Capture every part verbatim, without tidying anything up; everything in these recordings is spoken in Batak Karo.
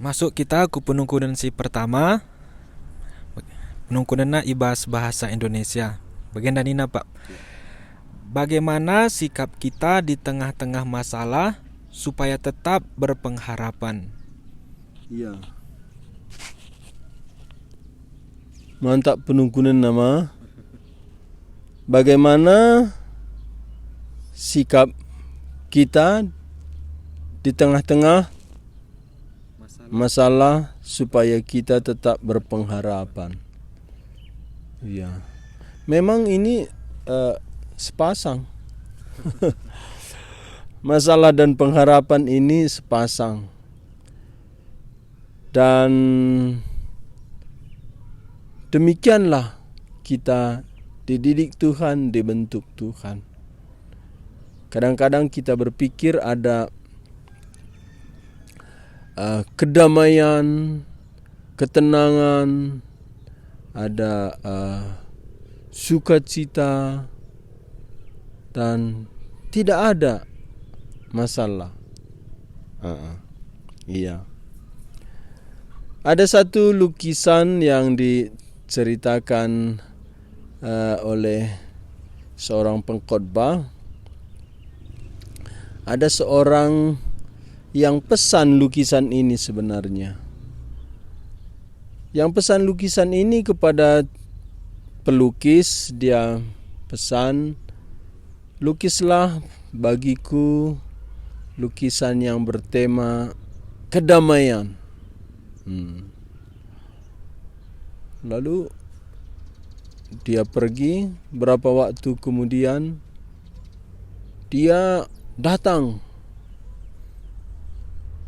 Masuk kita ku penungkunen si pertama. Penungkunenna i bas bahasa Indonesia. Bagenda nina, Pak. Bagaimana sikap kita di tengah-tengah masalah supaya tetap berpengharapan? Iya. Mantap penungkunen nama. Bagaimana sikap kita di tengah-tengah masalah supaya kita tetap berpengharapan? Iya. Memang ini, eh, sepasang. Masalah dan pengharapan ini sepasang. Dan demikianlah kita dididik Tuhan, dibentuk Tuhan. Kadang-kadang kita berpikir ada, eh, kedamaian, ketenangan, ada, eh, sukacita, dan tidak ada masalah. Heeh. Iya. Ada satu lukisan yang diceritakan, eh, oleh seorang pengkhotbah. Ada seorang yang pesan lukisan ini sebenarnya. Yang pesan lukisan ini kepada pelukis, dia pesan, "Lukislah bagiku lukisan yang bertema kedamaian." Hmm. Lalu dia pergi, berapa waktu kemudian dia datang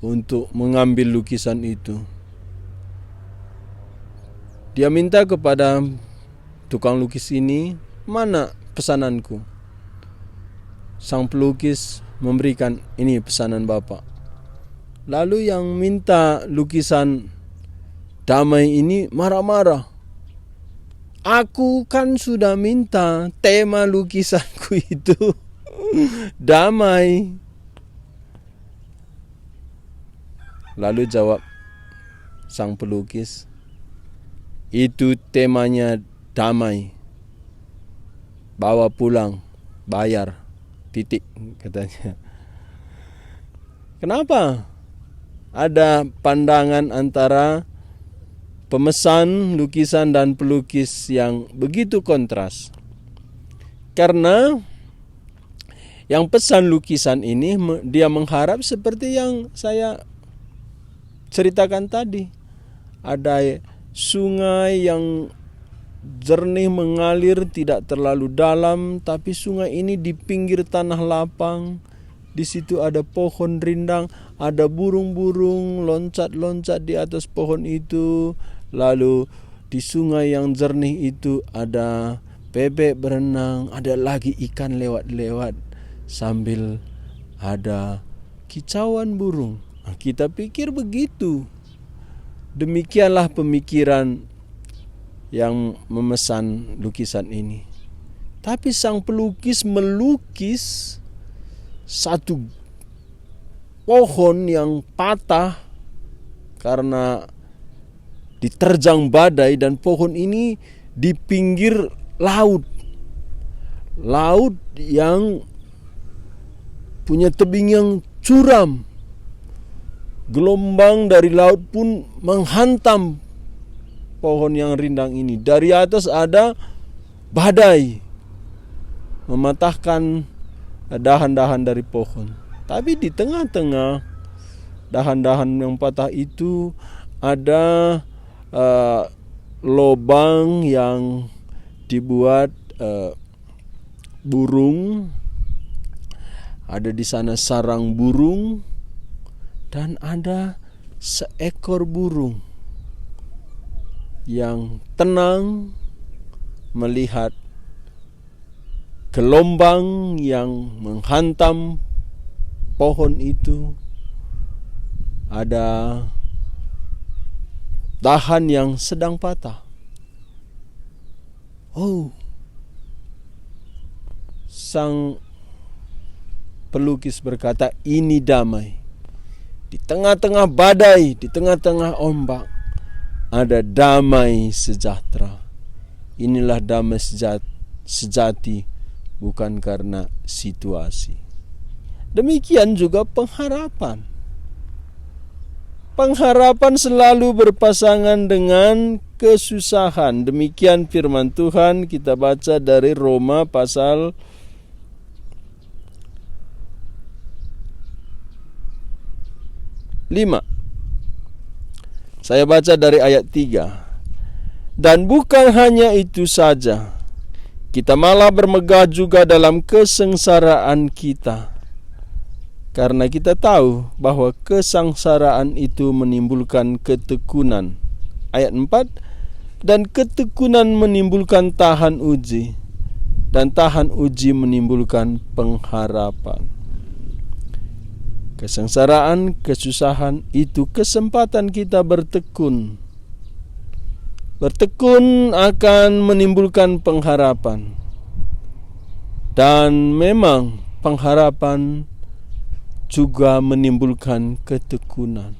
untuk mengambil lukisan itu. Dia minta kepada tukang lukis ini, "Mana pesananku?" Sang pelukis memberikan, "Ini pesanan Bapak." Lalu yang minta lukisan damai ini marah-marah. "Aku kan sudah minta tema lukisanku itu damai." Lalu jawab sang pelukis, "Itu temanya damai. Bawa pulang, bayar, titik," katanya. Kenapa ada pandangan antara pemesan lukisan dan pelukis yang begitu kontras? Karena yang pesan lukisan ini, me-, dia mengharap seperti yang saya ceritakan tadi. Ada sungai yang jernih mengalir, tidak terlalu dalam, tapi sungai ini di pinggir tanah lapang. Di situ ada pohon rindang, ada burung-burung loncat-loncat di atas pohon itu. Lalu di sungai yang jernih itu ada bebek berenang, ada lagi ikan lewat-lewat, sambil ada kicauan burung. Nah, kita pikir begitu. Demikianlah pemikiran yang memesan lukisan ini. Tapi sang pelukis melukis satu pohon yang patah karena diterjang badai, dan pohon ini di pinggir laut. Laut yang punya tebing yang curam. Gelombang dari laut pun menghantam pohon yang rindang ini. Dari atas ada badai mematahkan dahan-dahan dari pohon. Tapi di tengah-tengah dahan-dahan yang patah itu ada, eh, lobang yang dibuat, eh, burung, ada di sana sarang burung, dan ada seekor burung yang tenang melihat gelombang yang menghantam pohon itu, ada dahan yang sedang patah. Oh, sang pelukis berkata, "Ini damai." di tengah-tengah badai, di tengah-tengah ombak, ada damai sejahtera. Inilah damai sejat-, sejati, bukan karena situasi. Demikian juga pengharapan. Pengharapan selalu berpasangan dengan kesusahan. Demikian firman Tuhan, kita baca dari Roma pasal lima. Saya baca dari ayat tiga. Dan bukan hanya itu saja, kita malah bermegah juga dalam kesengsaraan kita, karena kita tahu bahwa kesengsaraan itu menimbulkan ketekunan. Ayat empat, dan ketekunan menimbulkan tahan uji, dan tahan uji menimbulkan pengharapan. Kesengsaraan, kesusahan itu kesempatan kita bertekun. Bertekun akan menimbulkan pengharapan. Dan memang pengharapan juga menimbulkan ketekunan.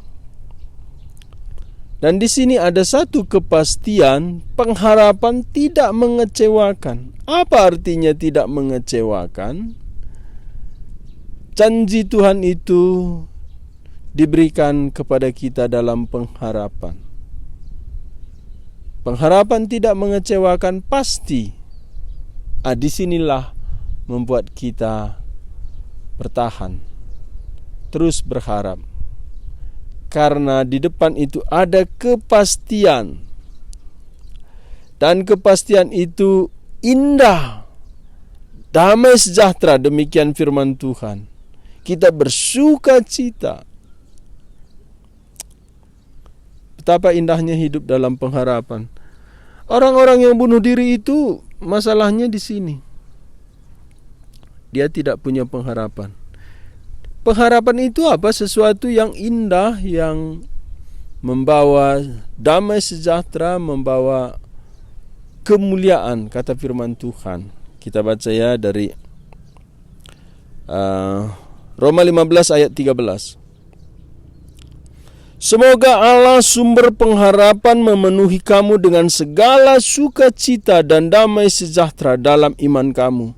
Dan di sini ada satu kepastian, pengharapan tidak mengecewakan. Apa artinya tidak mengecewakan? Janji Tuhan itu diberikan kepada kita dalam pengharapan. Pengharapan tidak mengecewakan pasti. Ah, di sinilah membuat kita bertahan, terus berharap. Karena di depan itu ada kepastian. Dan kepastian itu indah. Damai sejahtera, demikian firman Tuhan. Kita bersuka cita. Betapa indahnya hidup dalam pengharapan. Orang-orang yang bunuh diri itu masalahnya di sini. Dia tidak punya pengharapan. Pengharapan itu apa? Sesuatu yang indah, yang membawa damai sejahtera, membawa kemuliaan, kata firman Tuhan. Kita baca ya dari, eh, Roma lima belas ayat tiga belas. Semoga Allah sumber pengharapan memenuhi kamu dengan segala sukacita dan damai sejahtera dalam iman kamu,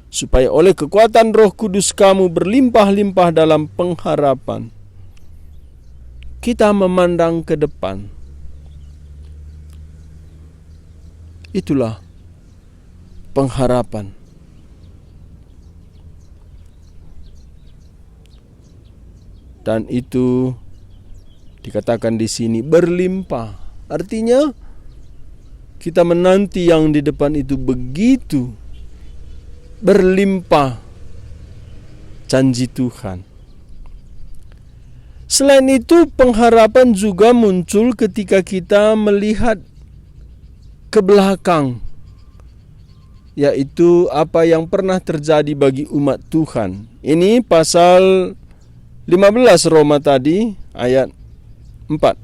supaya oleh kekuatan Roh Kudus kamu berlimpah-limpah dalam pengharapan. Kita memandang ke depan. Itulah pengharapan. Dan itu dikatakan di sini berlimpah. Artinya, kita menanti yang di depan itu begitu berlimpah janji Tuhan. Selain itu, pengharapan juga muncul ketika kita melihat ke belakang, yaitu apa yang pernah terjadi bagi umat Tuhan. Ini pasal lima belas Roma tadi, ayat empat.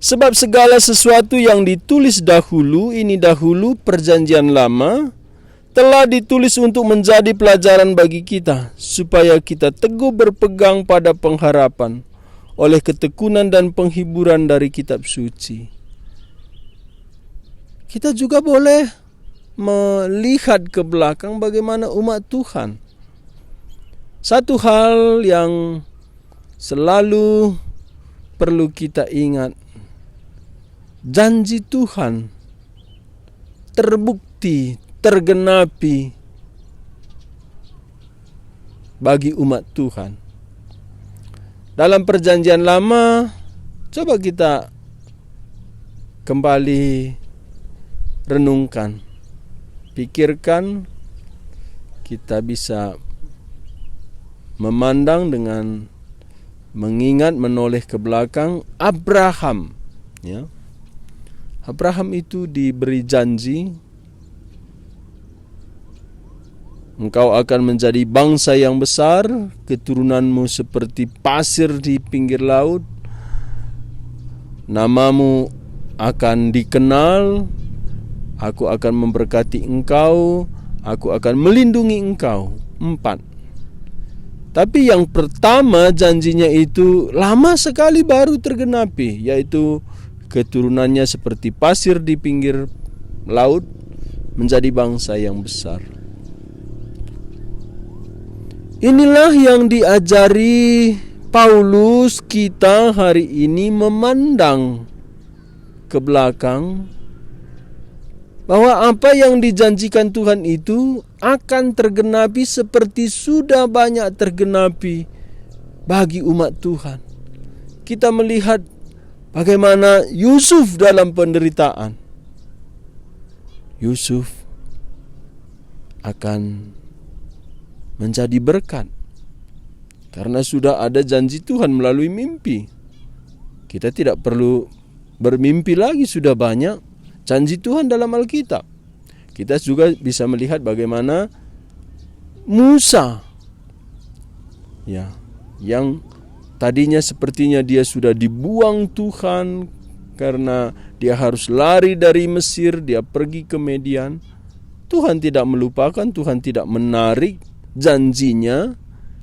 Sebab segala sesuatu yang ditulis dahulu, ini dahulu Perjanjian Lama, telah ditulis untuk menjadi pelajaran bagi kita, supaya kita teguh berpegang pada pengharapan oleh ketekunan dan penghiburan dari Kitab Suci. Kita juga boleh melihat ke belakang bagaimana umat Tuhan. Satu hal yang selalu perlu kita ingat, janji Tuhan terbukti, tergenapi bagi umat Tuhan. Dalam Perjanjian Lama, coba kita kembali renungkan, pikirkan, kita bisa memandang dengan mengingat, menoleh ke belakang Abraham, ya. Abraham itu diberi janji, "Engkau akan menjadi bangsa yang besar, keturunanmu seperti pasir di pinggir laut. Namamu akan dikenal, Aku akan memberkati engkau, Aku akan melindungi engkau." Empat. Tapi yang pertama janjinya itu lama sekali baru tergenapi, yaitu keturunannya seperti pasir di pinggir laut menjadi bangsa yang besar. Inilah yang diajari Paulus kita hari ini memandang ke belakang, bahwa apa yang dijanjikan Tuhan itu akan tergenapi seperti sudah banyak tergenapi bagi umat Tuhan. Kita melihat bagaimana Yusuf dalam penderitaan. Yusuf akan menjadi berkat karena sudah ada janji Tuhan melalui mimpi. Kita tidak perlu bermimpi lagi, sudah banyak janji Tuhan dalam Alkitab. Kita juga bisa melihat bagaimana Musa, ya, yang tadinya sepertinya dia sudah dibuang Tuhan karena dia harus lari dari Mesir, dia pergi ke Midian. Tuhan tidak melupakan, Tuhan tidak menarik janjinya,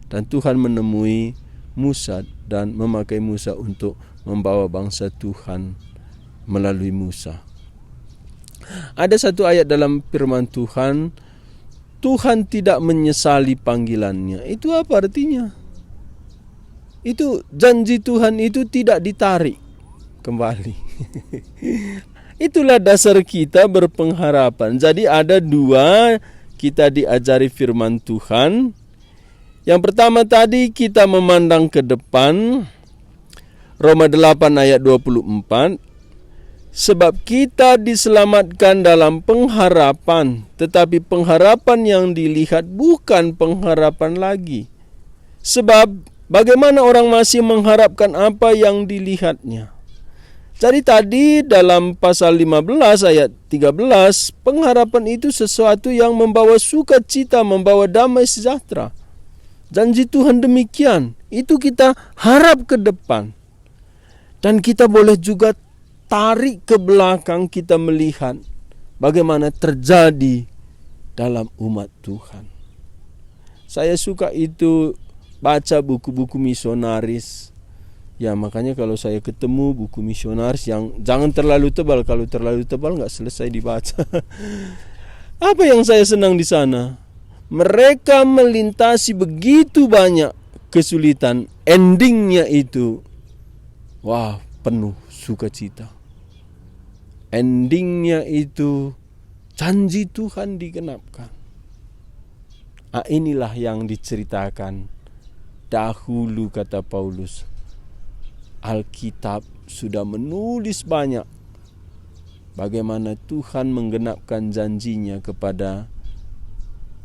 dan Tuhan menemui Musa dan memakai Musa untuk membawa bangsa Tuhan melalui Musa. Ada satu ayat dalam firman Tuhan, Tuhan tidak menyesali panggilannya. Itu apa artinya? Itu janji Tuhan itu tidak ditarik kembali. Itulah dasar kita berpengharapan. Jadi ada dua kita diajari firman Tuhan. Yang pertama tadi kita memandang ke depan, Roma delapan ayat dua puluh empat, "Sebab kita diselamatkan dalam pengharapan, tetapi pengharapan yang dilihat bukan pengharapan lagi. Sebab bagaimana orang masih mengharapkan apa yang dilihatnya?" Jadi tadi dalam pasal lima belas ayat tiga belas, pengharapan itu sesuatu yang membawa sukacita, membawa damai sejahtera. Janji Tuhan demikian, itu kita harap ke depan. Dan kita boleh juga tarik ke belakang, kita melihat bagaimana terjadi dalam umat Tuhan. Saya suka itu baca buku-buku misionaris. Ya, makanya kalau saya ketemu buku misionaris yang jangan terlalu tebal, kalau terlalu tebal nggak selesai dibaca. Apa yang saya senang di sana? Mereka melintasi begitu banyak kesulitan. Endingnya itu, wah, penuh sukacita. Endingnya itu, janji Tuhan digenapkan. Ah, inilah yang diceritakan dahulu, kata Paulus. Alkitab sudah menulis banyak bagaimana Tuhan menggenapkan janjinya kepada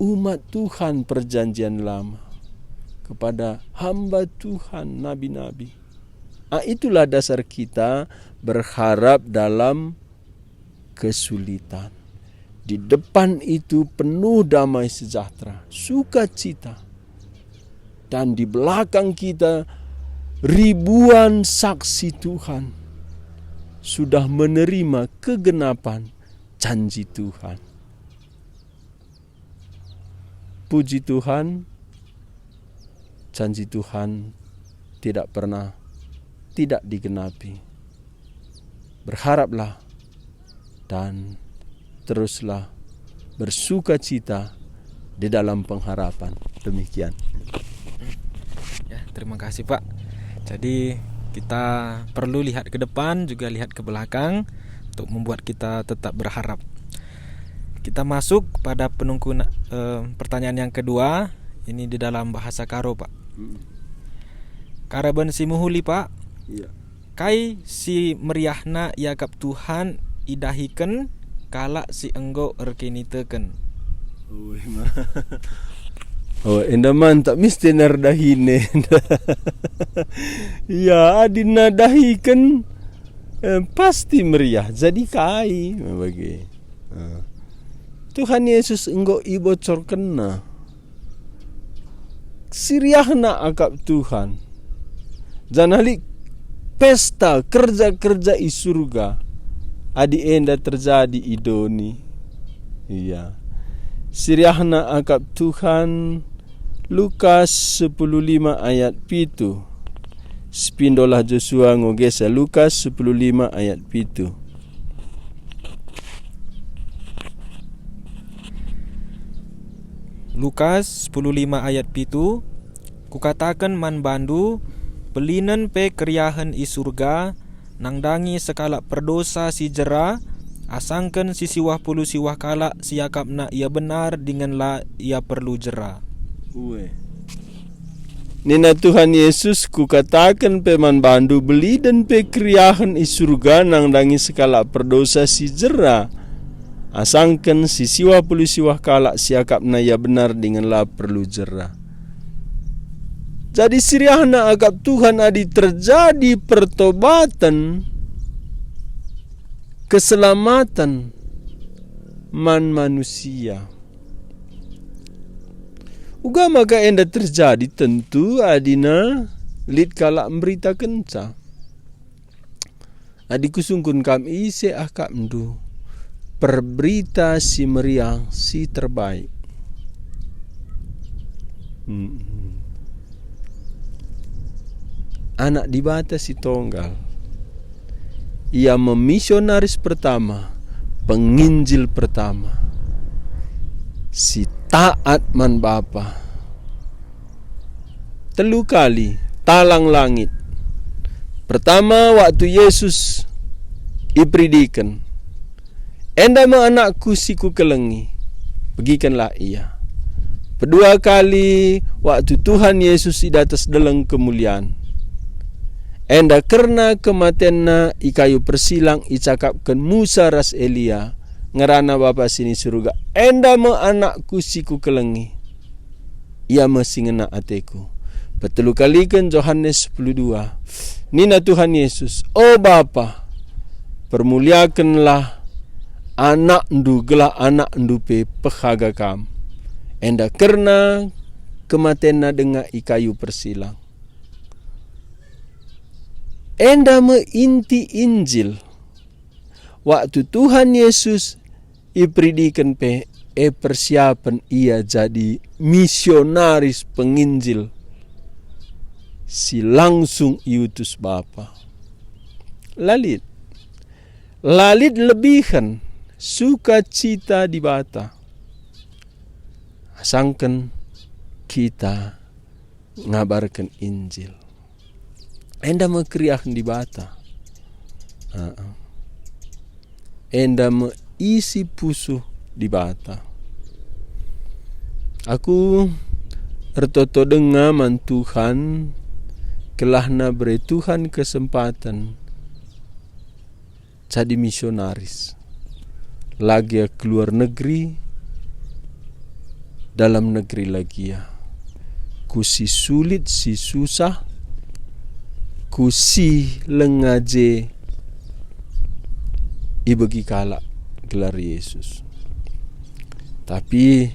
umat Tuhan perjanjian lama, kepada hamba Tuhan, nabi-nabi. Ah, itulah dasar kita berharap dalam kesulitan. Di depan itu penuh damai sejahtera, sukacita. Dan di belakang kita ribuan saksi Tuhan sudah menerima kegenapan janji Tuhan. Puji Tuhan, janji Tuhan tidak pernah tidak digenapi. Berharaplah dan teruslah bersukacita di dalam pengharapan. Demikian. Ya, terima kasih, Pak. Jadi, kita perlu lihat ke depan, juga lihat ke belakang untuk membuat kita tetap berharap. Kita masuk pada penungkuna-, eh, pertanyaan yang kedua. Ini di dalam bahasa Karo, Pak. Mm. Karaben si mehuli, Pak. Iya. Kai si meriahna iakap Tuhan idahiken kalak si enggo erkiniteken? Ui, ma. Oh, enda man tak misti nardahine. Ya, adi nadahiken, eh, pasti meriah. Jadi kai, ma bage. Eh. Tuhan Yesus enggo ibocorkenna. Si riahna akap Tuhan. Janah lit pesta kerja-kerja i surga, adi enda terjadi i doni. Iya. Si riahna akap Tuhan, Lukas sepuluh lima ayat pitu. Sepindolah Josua ngogesa Lukas sepuluh lima ayat pitu. Lukas sepuluh lima ayat pitu, Kukataken man bandu, belinen pe keriahen i Surga nandangi sekalak perdosa si jera, asangken si siwah puluh siwah kalak si akapna ia benar dingen la ia perlu jera. Ue. Nina Tuhan Yesus, "Kukataken pe man bandu, belinen pe keriahen i Surga nandangi sekalak perdosa si jera, asangken si siwah puluh siwah kalak si akapna ia benar dingen la perlu jera." Jadi, si riahna akap Tuhan adi terjadi pertobaten, keselamaten man manusia. Uga maka enda terjadi? Tentu adina lit kalak mberitakenca. Adi kusungkun kam, ise akapndu perberita si meriah si terbaik? Mm-mm. Anak Dibata si tonggal. Ia me misionaris pertama, penginjil pertama, si taat man Bapa. Telu kali talang langit. Pertama, waktu Yesus iperidiken, "Enda me anakku si kukelengi, begikenlah ia." Pedua kali, waktu Tuhan Yesus i datas deleng kemulian. Enda kerna kematenNa i kayu persilang icakapken Musa ras Elia, ngerana Bapa si ni Surga, "Enda me anakku si kukelengi." Ia me si ngena ateku. Petelu kaliken Johanes sepuluh dua. Nina Tuhan Yesus, "O Bapa, permuliakenlah anakndu, gelah anakndu pe pehaga kam." Enda kerna kematenna denga i kayu persilang. Enda me inti Injil. Waktu Tuhan Yesus iperidiken pe, e persiapen ia jadi misionaris penginjil si langsung iutus Bapa. La lit. La lit lebihen sukacita Dibata asangken kita ngabarken Injil. Enda me keriahen Dibata. Heeh. Enda me isi pusuh Dibata. Aku ertoto denga man Tuhan, kelahna bere Tuhan kesempaten jadi misionaris. La gia ke luar negeri, dalam negeri la gia. Ku si sulit, si susah, ku si lenga je ibegi kalak gelar Yesus. Tapi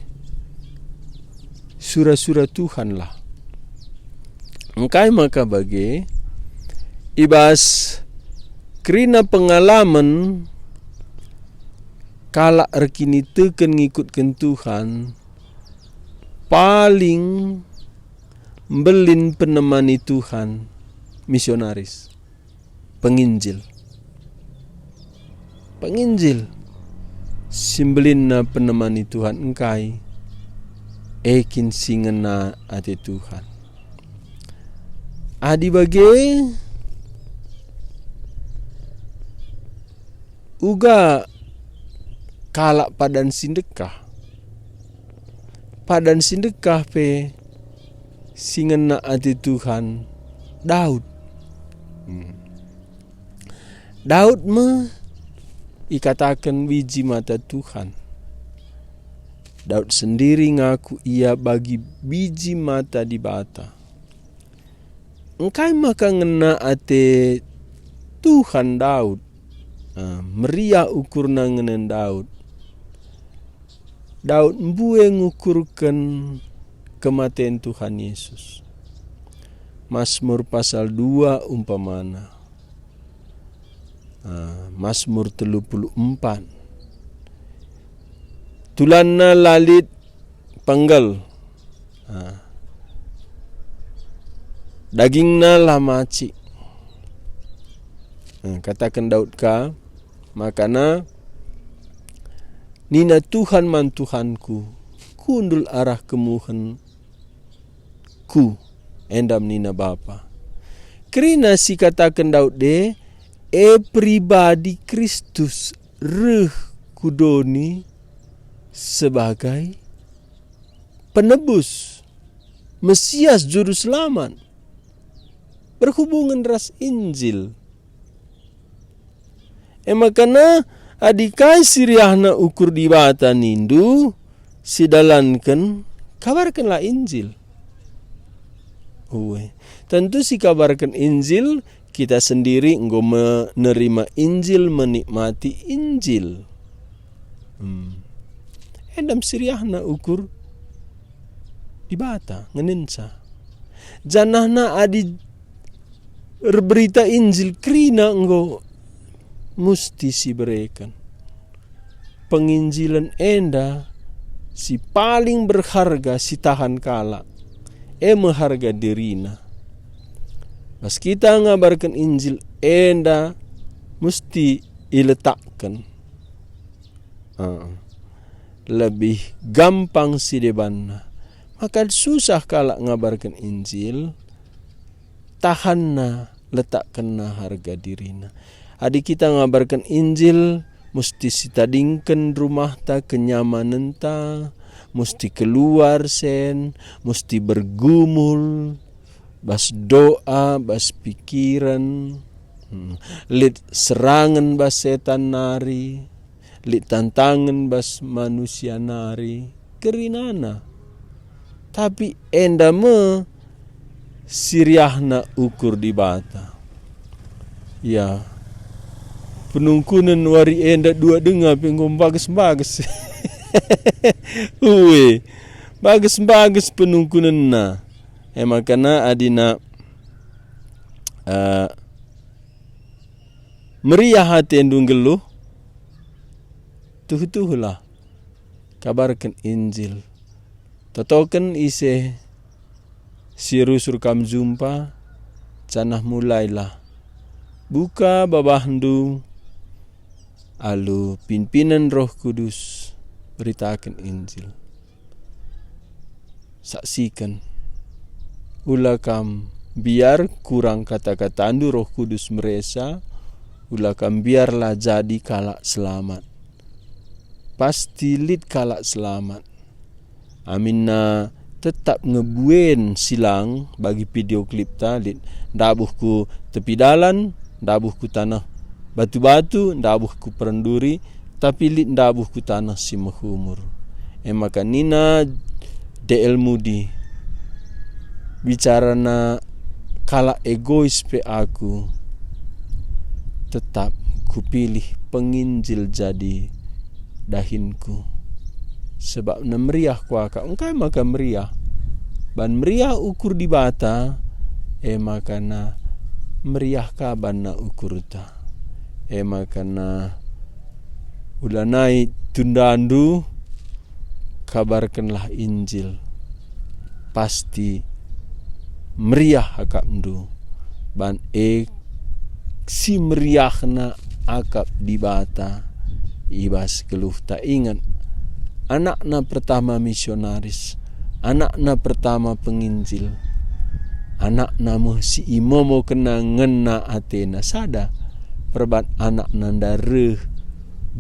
sura-sura Tuhanlah. Engkai maka bage? I bas kerina pengalamen kalak erkiniteken ngikutken Tuhan, paling mbelin penemani Tuhan, misionaris, penginjil. Penginjil si mbelinna penemani Tuhan engkai, e kin si ngena ate Tuhan. Adi bage, uga kalak padan si ndekah. Padan si ndekah pe si ngena ate Tuhan, Daud. Hmm. Daud me ikataken biji mata Tuhan. Daud sendiri ngaku ia bagi biji mata Dibata. Engkai maka ngena ate Tuhan Daud? Ah, meriah ukurna ngenen Daud. Daud mbue ngukurken kematen Tuhan Yesus. Mazmur pasal dua umpamana. Ah, Mazmur telu puluh empat. Tulanna la lit penggel. Ah, dagingna la macik. Eh, kataken Daud ka, makana nina Tuhan man Tuhanku, "Kundul arah kemuhen ku," enda nina Bapa. Kerina si kataken Daud e, e pribadi Kristus reh ku doni sebagai penebus, Mesias, Juru Selamat, berhubungen ras Injil. E makana, adi kai si riahna ukur Dibata nindu, sidalanken, kabarkenlah Injil. Ue, tentu si kabarken Injil, kita sendiri enggo menerima Injil, menikmati Injil. Hmm. Enda me si riahna ukur Dibata, ngenenca. Janahna adi erberita Injil kerina enggo musti sibereken. Penginjilen enda si paling berharga si tahan kalak, e me harga dirina. Bas kita ngabarken Injil enda musti iletakken. Ah, lebih gampang si debanna. Maka susah kalak ngabarken Injil, tahanna, letakkenna harga dirina. Adi kita ngabarken Injil, musti sitadingken rumahta, kenyamanenta, musti keluar sen, musti bergumul, bas doa, bas pikiren, hmm, lit serangen bas setan nari, lit tantangen bas manusia nari, kerinana. Tapi enda me si riahna ukur Dibata. Ya, penungkunen wari enda dua denga pe enggo mbages-mbages. Ue, mbages-mbages penungkunenna. E makana adina, eh, meriah atendu nggeluh, tuhu-tuhulah, kabarken Injil. Totoken ise si rusur kam jumpa, janah mulailah. Buka babahndu alu pinpinen Roh Kudus, beritaken Injil. Saksiken. Ula kam mbiar kurang kata-katandu, Roh Kudus meresa, ula kam mbiar la jadi kalak selamat. Pasti lit kalak selamat. Aminna tetap nge buen silang bagi video klipta, lit ndabuh ku tepi dalan, ndabuh ku taneh batu-batu, ndabuh ku perenduri, tapi lit ndabuh ku taneh si mehumur. E maka nina D L Moody, bicarana kalak egois pe aku, tetap kupilih penginjil jadi dahinku. Sebabna meriah kuakap, engkai maka meriah? Ban meriah ukur Dibata, e makana meriah ka banna ukurta. E makana ulanai tundandu, kabarkenlah Injil. Pasti meriah akapndu, ban e si meriahna akap Dibata i bas geluhta. Inget, anakna pertama misionaris, anakna pertama penginjil, anakna me si imomokenna ngena atena sada, perban anakna ndareh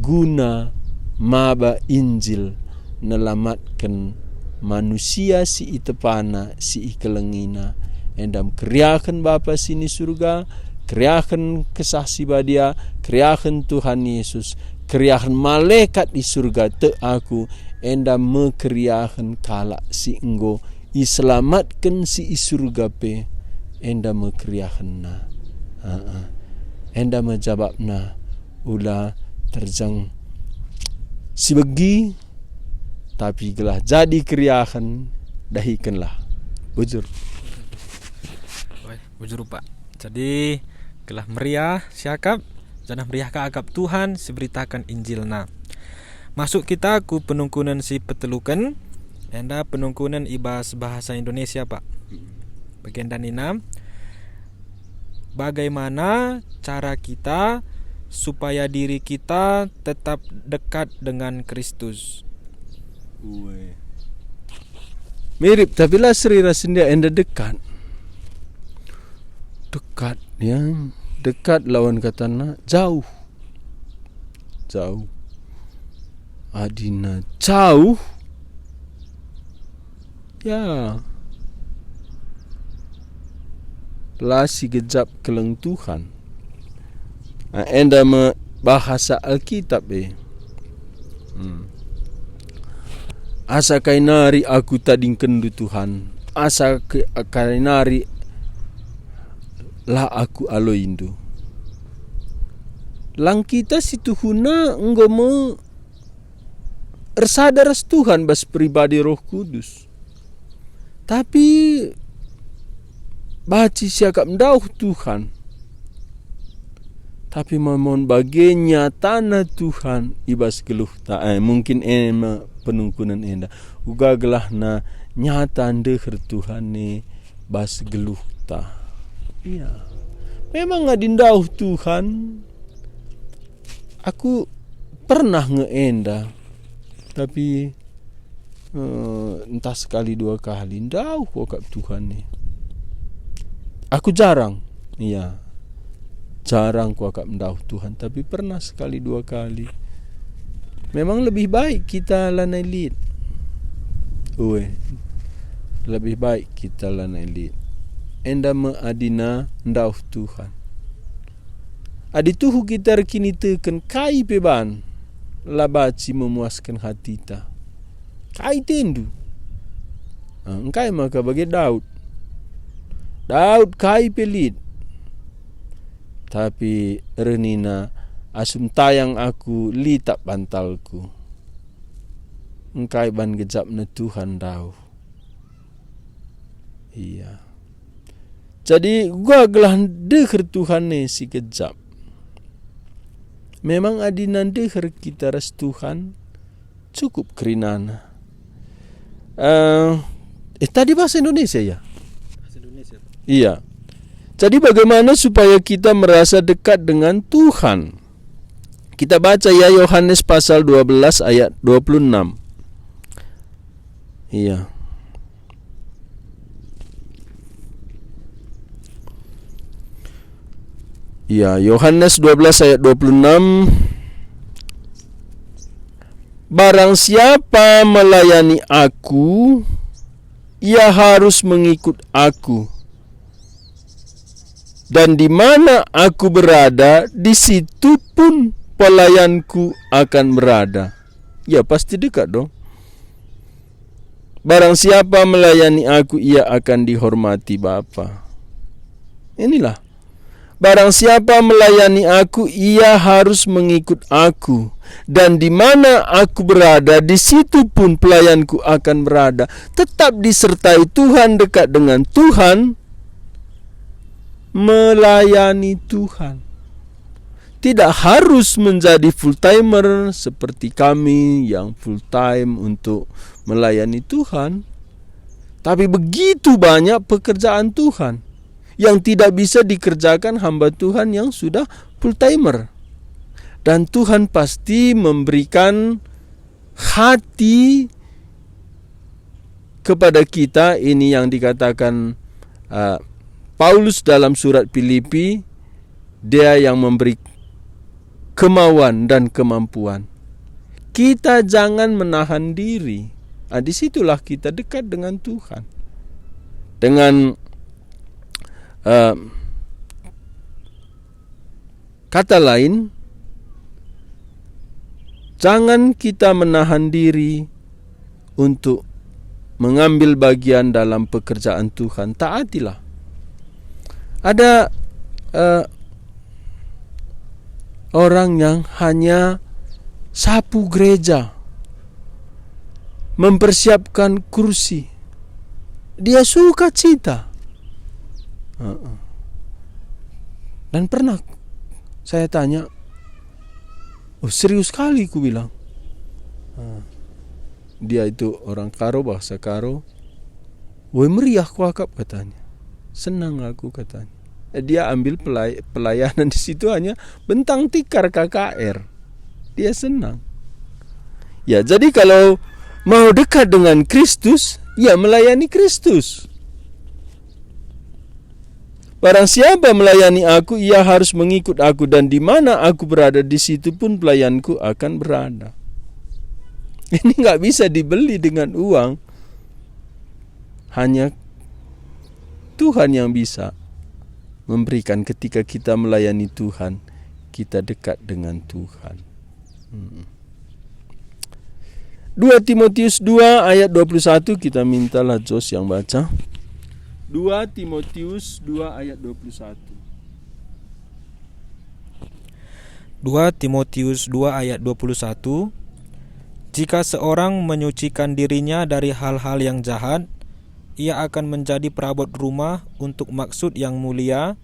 guna maba Injil nelamatken manusia si itepana, si ikelengina. Enda me keriahen Bapa si ni Surga, keriahen Kesah Si Badia, keriahen Tuhan Yesus, keriahen malekat i Surga, tek aku, enda me keriahen kalak si enggo iselamatken si i Surga pe, enda me keriahenna. Heeh. Enda me jabapna, ula terjeng si begi, tapi gelah jadi keriahen, dahikenlah. Bujur. Weh, bujur, Pak. Jadi, gelah meriah siakap, janah meriah ka akap Tuhan si beritaken Injilna. Masuk kita ku penungkunen si peteluken, enda penungkunen i bas bahasa Indonesia, Pak. Bagenda nina, Bagaimana cara kita supaya diri kita tetap dekat dengan Kristus? Ue. Mirip, tapi la seri ras sendia enda dekat. Dekat, ya. Dekat lawan katana jauh. Jauh. Adina jauh, ya, la sigejap keleng Tuhan. Ah, enda me bahasa Alkitab e. Hmm. Asa kai nari aku tadingkenndu, Tuhan, asa ke-, kai nari la aku aloindu. Lang kita situhuna enggo me ersada ras Tuhan bas pribadi Roh Kudus. Tapi banci siakap ndauh Tuhan. Tapi mamon bage nyatana Tuhan i bas geluhta. Eh, mungkin e me penungkunen enda. Uga gelahna nyata ndeher Tuhan e bas geluhta. Iya. Memang adi ndauh Tuhan, aku pernah nge enda, tapi, eh, entah sekali dua kali ndauh kuakap Tuhan e. Aku jarang, iya, jarang kuakap ndauh Tuhan, tapi pernah sekali dua kali. Memang lebih baik kita lanai lit. Ue, lebih baik kita lanai lit. Enda me adina ndauh Tuhan. Adi tuhu kita erkiniteken kai pe ban, la banci memuasken hatita. Kai tendu? Ah, engkai maka bage Daud? Daud kai pe lit, tapi reh nina, "Asum tayang aku, litap bantalku." Engkai ban gejapna Tuhan ndauh. Iya. Jadi, uga gelah ndeher Tuhan e si gejap. Memang adina ndeher kita ras Tuhan, cukup kerinana. Eh, eh, tadi bahasa Indonesia, ya? Bahasa Indonesia, Pak. Iya. Jadi, bagaimana supaya kita merasa dekat dengan Tuhan? Kita baca, ya, Yohanes pasal dua belas ayat dua puluh enam. Iya. Iya, Yohanes dua belas ayat dua puluh enam. "Barang siapa melayani Aku, ia harus mengikut Aku. Dan di mana Aku berada, di situ pun pelayanku akan berada." Ya, pasti dekat dong. "Barang siapa melayani Aku, ia akan dihormati Bapa." Inilah. "Barang siapa melayani Aku, ia harus mengikut Aku. Dan di mana Aku berada, di situ pun pelayanku akan berada." Tetap disertai Tuhan, dekat dengan Tuhan, melayani Tuhan. Tidak harus menjadi full timer seperti kami yang full time untuk melayani Tuhan. Tapi begitu banyak pekerjaan Tuhan yang tidak bisa dikerjakan hamba Tuhan yang sudah full timer. Dan Tuhan pasti memberikan hati kepada kita, ini yang dikatakan, uh, Paulus dalam surat Filipi, Dia yang memberi kemauan dan kemampuan. Kita jangan menahan diri. Ah, di situlah kita dekat dengan Tuhan. Dengan, uh, kata lain, jangan kita menahan diri untuk mengambil bagian dalam pekerjaan Tuhan. Taatilah. Ada, eh, orang yang hanya sapu gereja, mempersiapkan kursi. Dia sukacita. Heeh. Dan pernah saya tanya, "Oh, serius kali," ku bilang. Ah, dia itu orang Karo, bahasa Karo. "Woi, meriah kuakap," katanya. "Senang aku," katanya. Dia ambil pelay-, pelayanan di situ hanya bentang tikar K K R. Dia senang. Ya, jadi kalau mau dekat dengan Kristus, ya melayani Kristus. Barang siapa melayani aku, ia harus mengikut aku, dan di mana aku berada, di situ pun pelayanku akan berada. Ini nggak bisa dibeli dengan uang. Hanya Tuhan yang bisa memberikan. Ketika kita melayani Tuhan, kita dekat dengan Tuhan. Hmm. Dua Timotius dua ayat dua puluh satu, kita mintalah Jos yang baca. Dua Timotius dua ayat dua puluh satu. Dua Timotius dua ayat dua puluh satu, "Jika seorang menyucikan dirinya dari hal-hal yang jahat, ia akan menjadi perabot rumah untuk maksud yang mulia,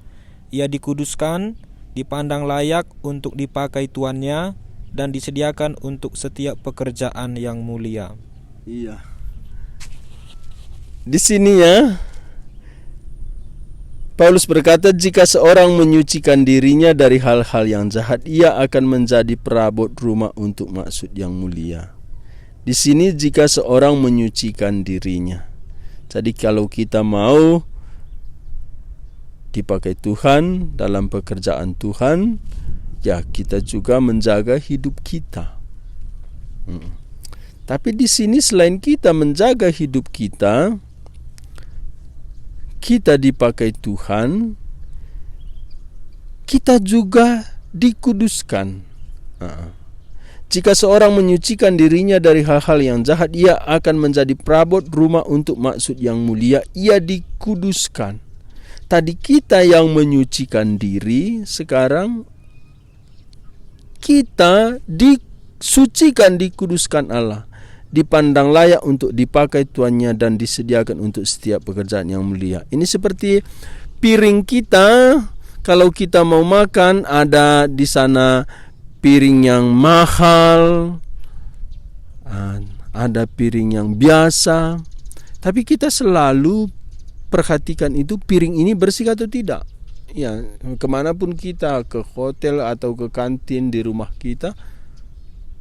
ia dikuduskan, dipandang layak untuk dipakai tuannya, dan disediakan untuk setiap pekerjaan yang mulia." Iya. Di sini ya, Paulus berkata, "Jika seorang menyucikan dirinya dari hal-hal yang jahat, ia akan menjadi perabot rumah untuk maksud yang mulia." Di sini, "Jika seorang menyucikan dirinya." Jadi, kalau kita mau dipakai Tuhan dalam pekerjaan Tuhan, ya, kita juga menjaga hidup kita. Hmm. Tapi di sini, selain kita menjaga hidup kita, kita dipakai Tuhan, kita juga dikuduskan. Nah, jika seorang menyucikan dirinya dari hal-hal yang jahat, ia akan menjadi perabot rumah untuk maksud yang mulia, ia dikuduskan. Tadi kita yang menyucikan diri, sekarang kita disucikan, dikuduskan Allah, dipandang layak untuk dipakai tuannya dan disediakan untuk setiap pekerjaan yang mulia. Ini seperti piring kita, kalau kita mau makan, ada di sana piring yang mahal, ah, ada piring yang biasa, tapi kita selalu perhatikan itu, piring ini bersih atau tidak. Ya, kemanapun kita, ke hotel atau ke kantin di rumah kita,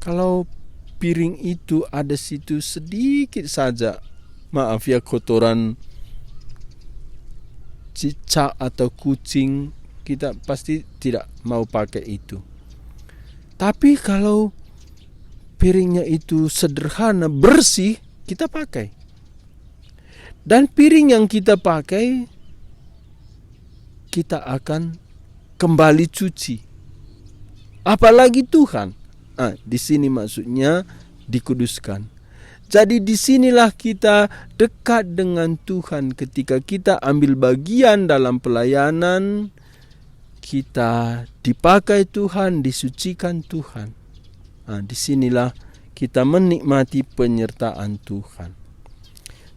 kalau piring itu ada situ sedikit saja, maaf ya, kotoran cicak atau kucing, kita pasti tidak mau pakai itu. Tapi kalau piringnya itu sederhana, bersih, kita pakai. Dan piring yang kita pakai, kita akan kembali cuci. Apalagi Tuhan. Ah, di sini maksudnya dikuduskan. Jadi, di sinilah kita dekat dengan Tuhan ketika kita ambil bagian dalam pelayanan, kita dipakai Tuhan, disucikan Tuhan. Nah, di sinilah kita menikmati penyertaan Tuhan.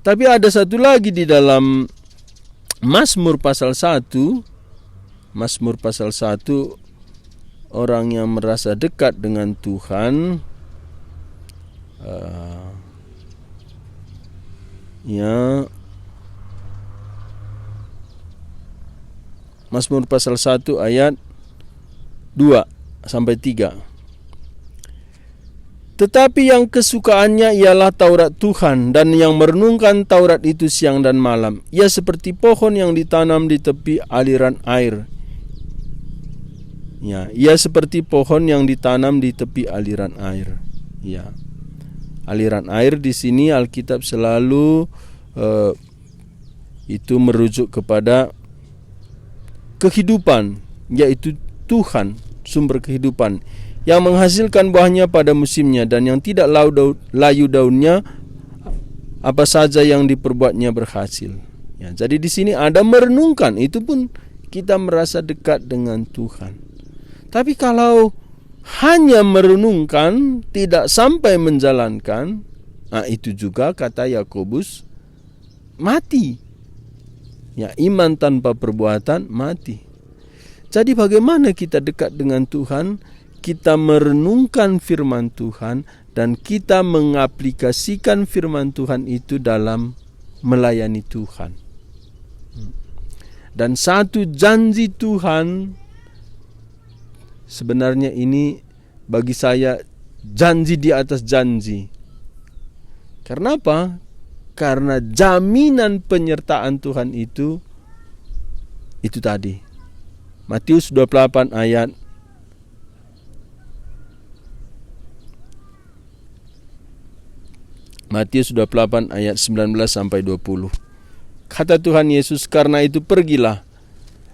Tapi ada satu lagi di dalam Mazmur pasal satu, Mazmur pasal satu, orang yang merasa dekat dengan Tuhan, eh, ya, Mazmur pasal satu ayat dua sampai tiga. Tetapi yang kesukaannya ialah Taurat Tuhan, dan yang merenungkan Taurat itu siang dan malam. Ia seperti pohon yang ditanam di tepi aliran air. Ya, ia seperti pohon yang ditanam di tepi aliran air. Ya. Aliran air di sini Alkitab selalu, eh, itu merujuk kepada kehidupan, yaitu Tuhan, sumber kehidupan, yang menghasilkan buahnya pada musimnya, dan yang tidak lau dau-, layu daunnya, apa saja yang diperbuatnya berhasil. Ya, jadi di sini ada merenungkan, itu pun kita merasa dekat dengan Tuhan. Tapi kalau hanya merenungkan, tidak sampai menjalankan, nah, itu juga kata Yakobus, mati. Ya, iman tanpa perbuatan mati. Jadi, bagaimana kita dekat dengan Tuhan? Kita merenungkan firman Tuhan dan kita mengaplikasikan firman Tuhan itu dalam melayani Tuhan. Hmm. Dan satu janji Tuhan, sebenarnya ini bagi saya janji di atas janji. Karena apa? Karena jaminan penyertaan Tuhan itu, itu tadi. Matius dua puluh delapan ayat, Matius dua puluh delapan ayat sembilan belas sampai dua puluh. Kata Tuhan Yesus, "Karena itu pergilah,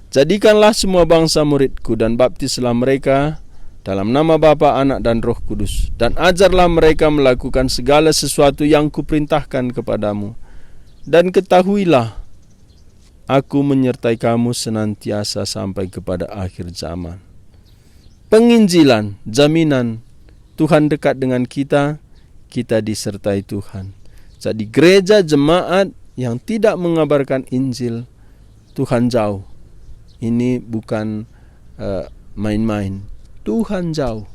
jadikanlah semua bangsa muridku dan baptislah mereka dalam nama Bapa, Anak, dan Roh Kudus, dan ajarlah mereka melakukan segala sesuatu yang kuperintahkan kepadamu. Dan ketahuilah, Aku menyertai kamu senantiasa sampai kepada akhir zaman." Penginjilan, jaminan Tuhan dekat dengan kita, kita disertai Tuhan. Jadi gereja, jemaat yang tidak mengabarkan Injil, Tuhan jauh. Ini bukan, eh, main-main. Tuhan jauh.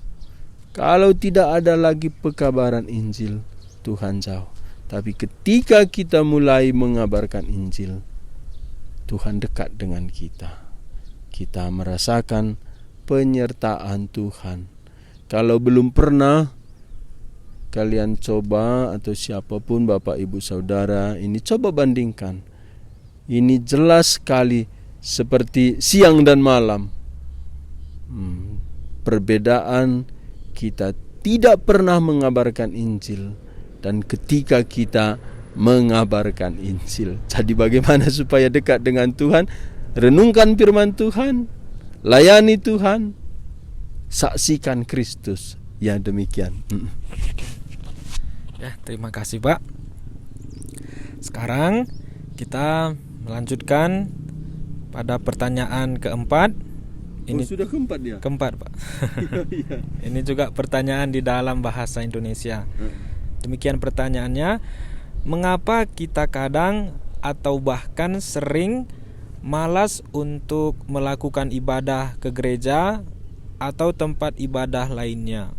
Kalau tidak ada lagi pekabaran Injil, Tuhan jauh. Tapi ketika kita mulai mengabarkan Injil, Tuhan dekat dengan kita. Kita merasakan penyertaan Tuhan. Kalau belum pernah, kalian coba, atau siapapun, Bapak, Ibu, Saudara, ini coba bandingkan. Ini jelas sekali seperti siang dan malam. Hmm, perbedaan kita tidak pernah mengabarkan Injil dan ketika kita mengabarkan Injil. Jadi, bagaimana supaya dekat dengan Tuhan? Renungkan firman Tuhan, layani Tuhan, saksikan Kristus. Ya, demikian. Mm. Ya, terima kasih, Pak. Sekarang kita melanjutkan pada pertanyaan keempat. Oh, ini sudah keempat, ya? Keempat, Pak. Iya. Ini juga pertanyaan di dalam bahasa Indonesia. Eh. Demikian pertanyaannya, mengapa kita kadang atau bahkan sering malas untuk melakukan ibadah ke gereja atau tempat ibadah lainnya?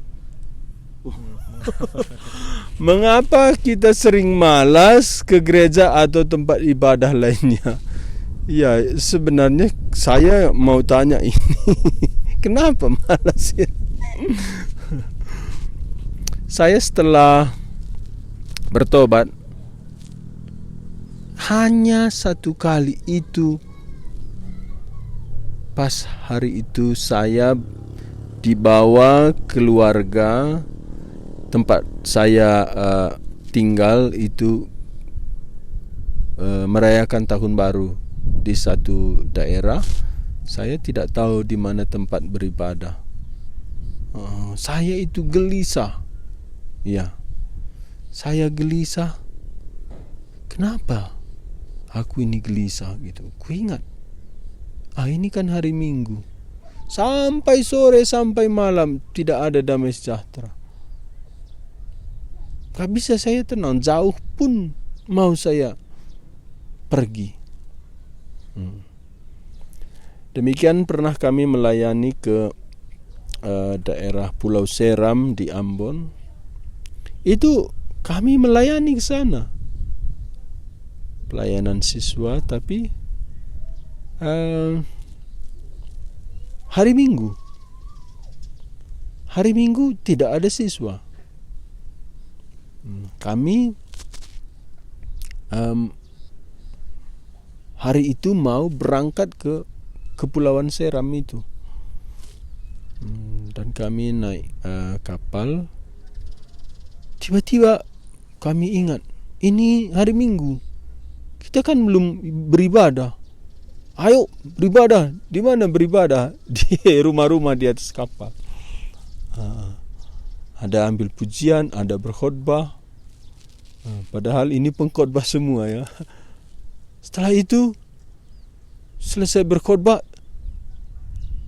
Mengapa kita sering malas ke gereja atau tempat ibadah lainnya? Ya, sebenarnya saya mau tanya ini. Kenapa malas, ya? Saya setelah bertobat, hanya satu kali itu, pas hari itu saya dibawa keluarga tempat saya, eh, tinggal itu, eh, merayakan tahun baru di satu daerah. Saya tidak tahu di mana tempat beribadah. Eh, saya itu gelisah. Ya, saya gelisah. Kenapa aku ini gelisah gitu? Kuingat, ah, ini kan hari Minggu. Sampai sore, sampai malam tidak ada Damai Sejahtera. Gak bisa saya tenang, jauh pun mau saya pergi. Hmm. Demikian pernah kami melayani ke, eh, daerah Pulau Seram di Ambon. Itu kami melayani ke sana. Pelayanan siswa, tapi, eh, hari Minggu. Hari Minggu tidak ada siswa. Hmm, kami, em, hari itu mau berangkat ke Kepulauan Seram itu. Hmm, dan kami naik, eh, kapal. Tiba-tiba kami ingat, ini hari Minggu. Kita kan belum beribadah. Ayo beribadah. Di mana beribadah? Di rumah-rumah di atas kapal. Ah, ada ambil pujian, ada berkhotbah. Ah, padahal ini pengkhotbah semua, ya. Setelah itu, selesai berkhotbah,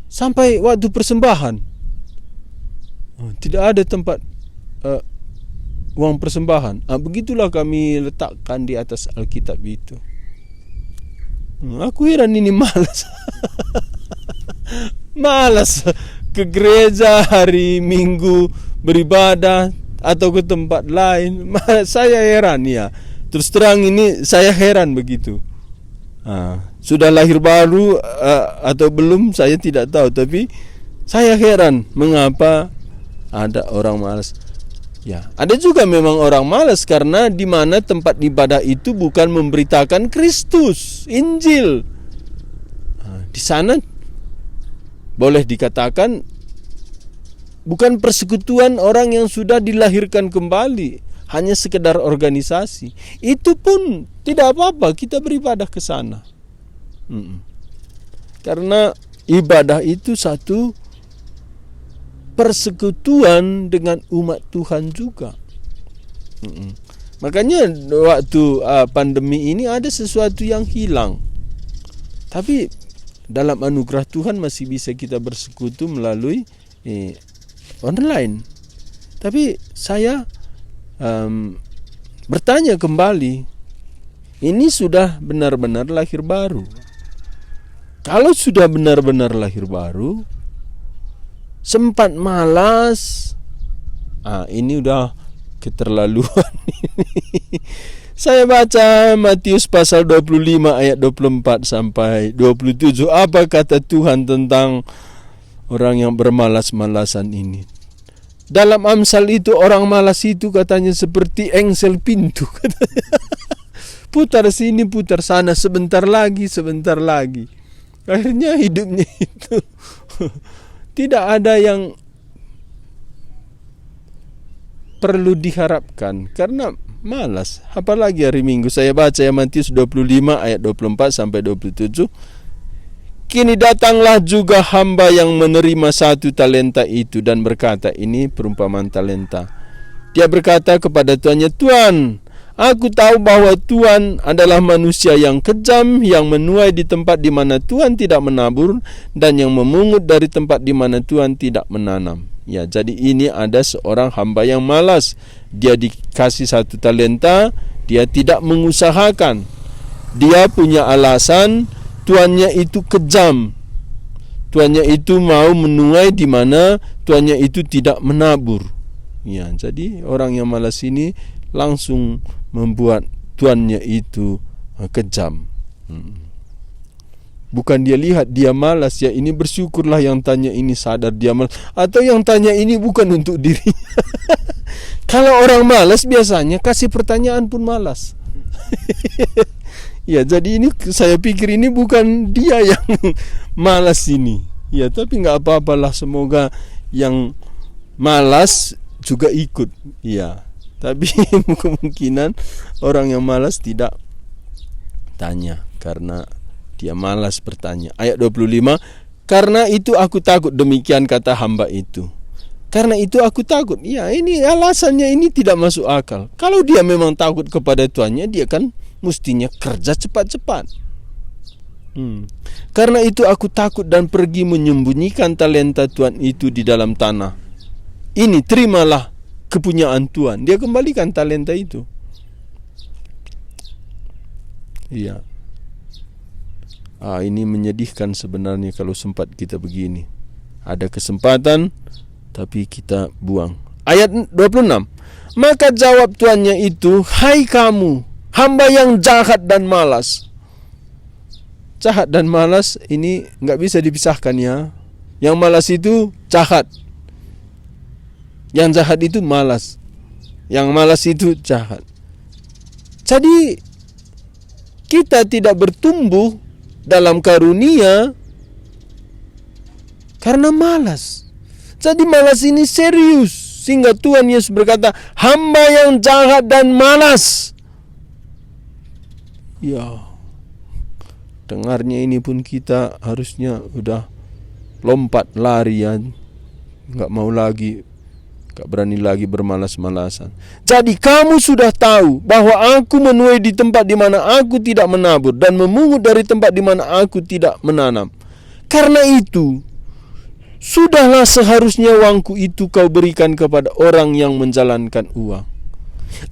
sampai waktu persembahan. Ah, tidak ada tempat, eh, uang persembahan. Ah, begitulah kami letakkan di atas Alkitab itu. Hmm, aku heran ini malas. Malas ke gereja hari Minggu beribadah atau ke tempat lain. Ma-, saya heran, ya. Terus terang ini saya heran begitu. Ah, Sudah lahir baru, eh, atau belum, saya tidak tahu, tapi saya heran mengapa ada orang malas. Ya, ada juga memang orang malas karena di mana tempat ibadah itu bukan memberitakan Kristus, Injil. Nah, di sana boleh dikatakan bukan persekutuan orang yang sudah dilahirkan kembali, hanya sekedar organisasi. Itu pun tidak apa-apa, kita beribadah ke sana. Mm-mm. Karena ibadah itu satu persekutuan dengan umat Tuhan juga. Mm-mm. Makanya waktu, uh, pandemi ini ada sesuatu yang hilang. Tapi dalam anugerah Tuhan masih bisa kita bersekutu melalui, eh, online. Tapi saya, em, bertanya kembali, ini sudah benar-benar lahir baru. Kalau sudah benar-benar lahir baru, sempat malas, ah, ini udah keterlaluan. Saya baca Matius pasal dua puluh lima ayat dua puluh empat sampai dua puluh tujuh. Apa kata Tuhan tentang orang yang bermalas-malasan ini? Dalam Amsal itu, orang malas itu katanya seperti engsel pintu, katanya. Putar sini, putar sana, sebentar lagi, sebentar lagi. Akhirnya hidupnya itu tidak ada yang perlu diharapkan karena malas. Apalagi hari Minggu, saya baca ya, Matius dua puluh lima ayat dua puluh empat sampai dua puluh tujuh. Kini datanglah juga hamba yang menerima satu talenta itu dan berkata, ini perumpamaan talenta. Dia berkata kepada tuannya, "Tuan, aku tahu bahwa Tuan adalah manusia yang kejam, yang menuai di tempat di mana Tuan tidak menabur, dan yang memungut dari tempat di mana Tuan tidak menanam." Ya, jadi ini ada seorang hamba yang malas. Dia dikasih satu talenta, dia tidak mengusahakan. Dia punya alasan, tuannya itu kejam. Tuannya itu mau menuai di mana tuannya itu tidak menabur. Ya, jadi orang yang malas ini langsung membuat tuannya itu, eh, kejam. Hmm. Bukan dia lihat dia malas, ya, ini bersyukurlah yang tanya ini sadar dia malas, atau yang tanya ini bukan untuk dirinya. Kalau orang malas biasanya kasih pertanyaan pun malas. Ya, jadi ini saya pikir ini bukan dia yang malas ini. Ya, tapi nggak apa-apalah, semoga yang malas juga ikut. Ya, tapi kemungkinan orang yang malas tidak tanya karena dia malas bertanya. Ayat dua puluh lima, "Karena itu aku takut," demikian kata hamba itu. "Karena itu aku takut." Ya, ini alasannya ini tidak masuk akal. Kalau dia memang takut kepada tuannya, dia kan mestinya kerja cepat-cepat. Hmm. "Karena itu aku takut dan pergi menyembunyikan talenta tuan itu di dalam tanah. Ini, terimalah kepunyaan tuan." Dia kembalikan talenta itu. Iya. Ah, ini menyedihkan sebenarnya kalau sempat kita begini. Ada kesempatan, tapi kita buang. Ayat dua puluh enam. Maka jawab tuannya itu, "Hai kamu, hamba yang jahat dan malas." Jahat dan malas ini nggak bisa dipisahkan, ya. Yang malas itu jahat. Yang jahat itu malas. Yang malas itu jahat. Jadi, kita tidak bertumbuh dalam karunia karena malas. Jadi, malas ini serius. Sehingga Tuhan Yesus berkata, "Hamba yang jahat dan malas." Ya, dengarnya ini pun kita harusnya udah lompat lari, ya. Nggak mau lagi, nggak berani lagi bermalas-malasan. "Jadi kamu sudah tahu bahwa aku menuai di tempat di mana aku tidak menabur dan memungut dari tempat di mana aku tidak menanam. Karena itu, sudahlah, seharusnya uangku itu kau berikan kepada orang yang menjalankan uang."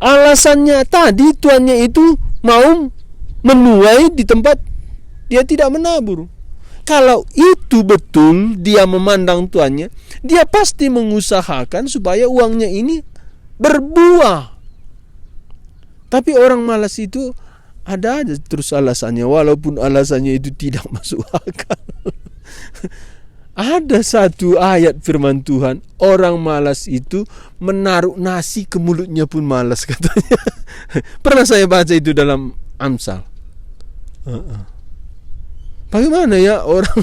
Alasannya tadi, tuannya itu mau menuai di tempat dia tidak menabur. Kalau itu betul dia memandang tuannya, dia pasti mengusahakan supaya uangnya ini berbuah. Tapi orang malas itu, Ada aja terus alasannya, walaupun alasannya itu tidak masuk akal. Ada satu ayat firman Tuhan, orang malas itu menaruh nasi ke mulutnya pun malas, katanya. Pernah saya baca itu dalam Amsal. Heeh. Bagaimana ya orang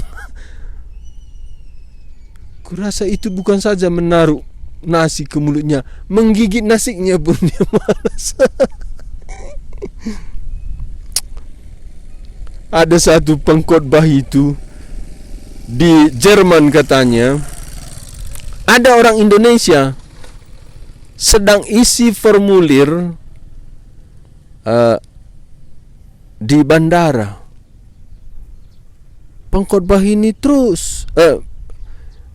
Kurasa itu bukan saja menaruh nasi ke mulutnya, menggigit nasinya pun dia malas. Ada satu pengkhotbah itu di Jerman, katanya, ada orang Indonesia sedang isi formulir, eh, di bandara. Pengkhotbah ini terus, eh,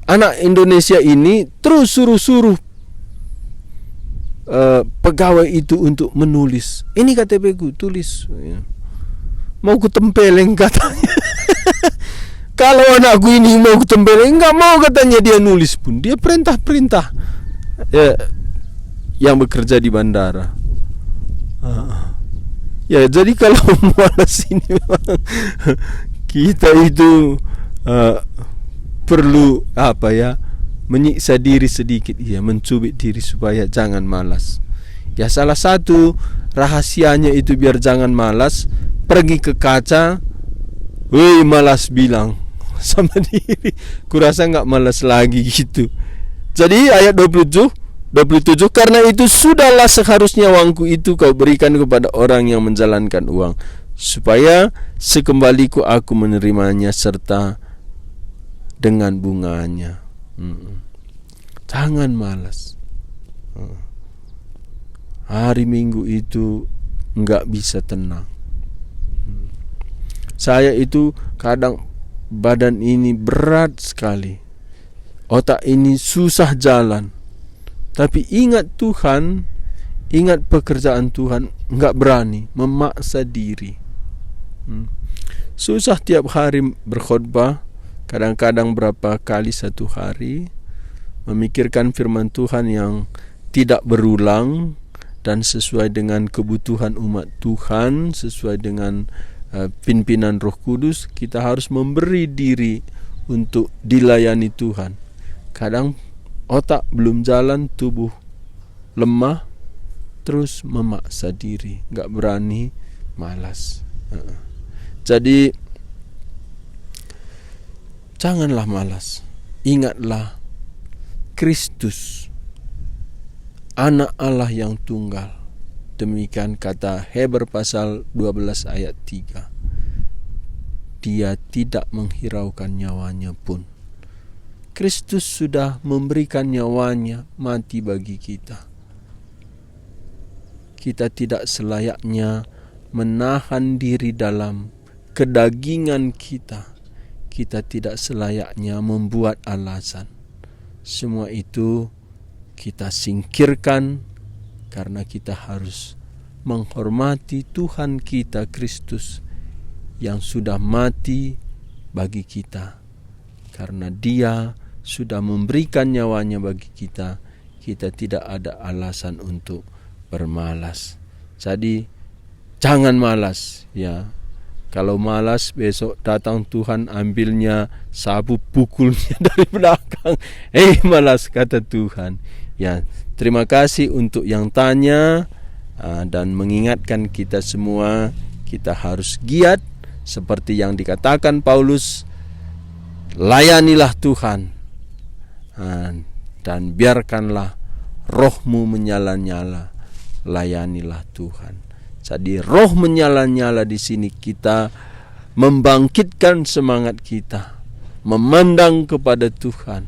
anak Indonesia ini terus suruh-suruh, eh, pegawai itu untuk menulis. "Ini K T P-ku, tulis." Ya. "Mau kutempeleng," katanya. "Kalau anakku ini mau kutempeleng, nggak mau," katanya, dia nulis pun. Dia perintah-perintah. Ya, yang bekerja di bandara. Ah. Ya, jadi kalau malas ini memang kita itu, eh, perlu, apa ya, menyiksa diri sedikit, ya, mencubit diri supaya jangan malas. Ya, salah satu rahasianya itu biar jangan malas, pergi ke kaca, "Woi, malas," bilang sama diri. "Kurasa nggak malas lagi," gitu. Jadi ayat dua puluh tujuh, dua puluh tujuh, "Karena itu sudahlah seharusnya uangku itu kau berikan kepada orang yang menjalankan uang, supaya sekembaliku aku menerimanya serta dengan bunganya." Mm-mm. Jangan malas. Mm. Hari Minggu itu nggak bisa tenang. Mm. Saya itu kadang badan ini berat sekali. Otak ini susah jalan. Tapi ingat Tuhan, ingat pekerjaan Tuhan, nggak berani memaksa diri. Hmm. Susah tiap hari berkhotbah, kadang-kadang berapa kali satu hari, memikirkan firman Tuhan yang tidak berulang, dan sesuai dengan kebutuhan umat Tuhan, sesuai dengan, eh, pimpinan Roh Kudus, kita harus memberi diri untuk dilayani Tuhan. Kadang otak belum jalan, tubuh lemah, terus memaksa diri, nggak berani, malas. Heeh. Jadi, janganlah malas. Ingatlah Kristus, Anak Allah yang tunggal. Demikian kata Heber pasal dua belas ayat tiga. Dia tidak menghiraukan nyawanya pun. Kristus sudah memberikan nyawanya mati bagi kita. Kita tidak selayaknya menahan diri dalam kedagingan kita. Kita tidak selayaknya membuat alasan. Semua itu kita singkirkan karena kita harus menghormati Tuhan kita Kristus yang sudah mati bagi kita. Karena Dia sudah memberikan nyawanya bagi kita, kita tidak ada alasan untuk bermalas. Jadi, jangan malas, ya. Kalau malas, besok datang Tuhan, ambilnya sapu, pukulnya dari belakang. "Eh, malas," kata Tuhan. Ya, terima kasih untuk yang tanya, ah, dan mengingatkan kita semua, kita harus giat seperti yang dikatakan Paulus, "Layanilah Tuhan." Ah, dan biarkanlah rohmu menyala-nyala, layanilah Tuhan. Jadi, roh menyala-nyala di sini kita membangkitkan semangat kita, memandang kepada Tuhan,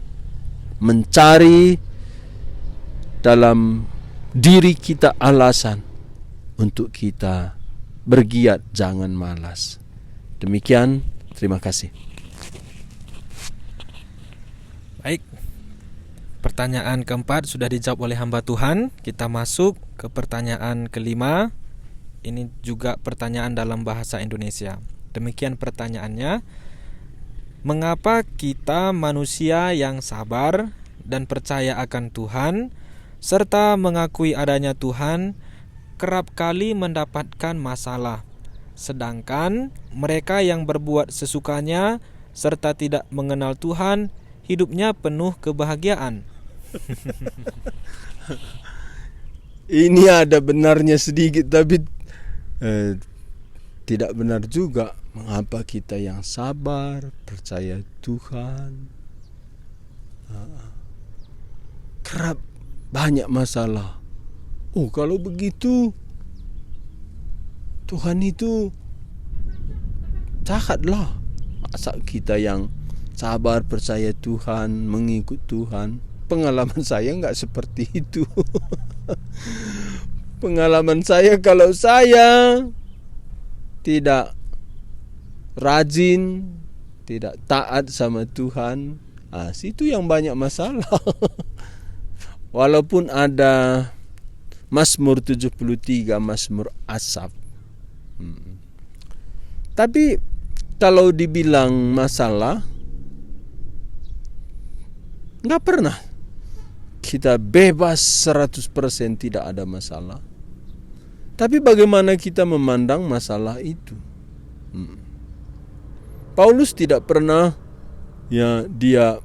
mencari dalam diri kita alasan untuk kita bergiat, jangan malas. Demikian, terima kasih. Baik, pertanyaan keempat sudah dijawab oleh hamba Tuhan. Kita masuk ke pertanyaan kelima. Ini juga pertanyaan dalam bahasa Indonesia. Demikian pertanyaannya, mengapa kita manusia yang sabar dan percaya akan Tuhan, serta mengakui adanya Tuhan, kerap kali mendapatkan masalah? Sedangkan mereka yang berbuat sesukanya serta tidak mengenal Tuhan, hidupnya penuh kebahagiaan. Ini ada benarnya sedikit, tapi, eh, tidak benar juga. Mengapa kita yang sabar, percaya Tuhan, ah, kerap banyak masalah? Oh, kalau begitu, Tuhan itu jahatlah. Masa kita yang sabar, percaya Tuhan, mengikut Tuhan? Pengalaman saya nggak seperti itu. Pengalaman saya, kalau saya tidak rajin, tidak taat sama Tuhan, ah, situ yang banyak masalah. Walaupun ada Mazmur tujuh puluh tiga, Mazmur Asaf. Hmm. Tapi kalau dibilang masalah, nggak pernah kita bebas seratus persen tidak ada masalah. Tapi bagaimana kita memandang masalah itu? Hmm. Paulus tidak pernah, ya, dia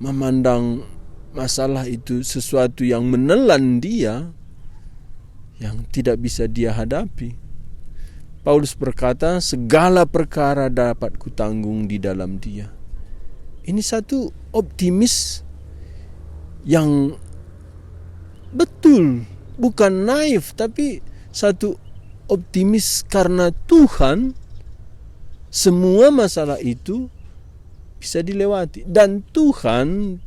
memandang masalah itu sesuatu yang menelan dia, yang tidak bisa dia hadapi. Paulus berkata, "Segala perkara dapat kutanggung di dalam Dia." Ini satu optimis yang betul, bukan naif, tapi satu optimis karena Tuhan, semua masalah itu bisa dilewati. Dan Tuhan,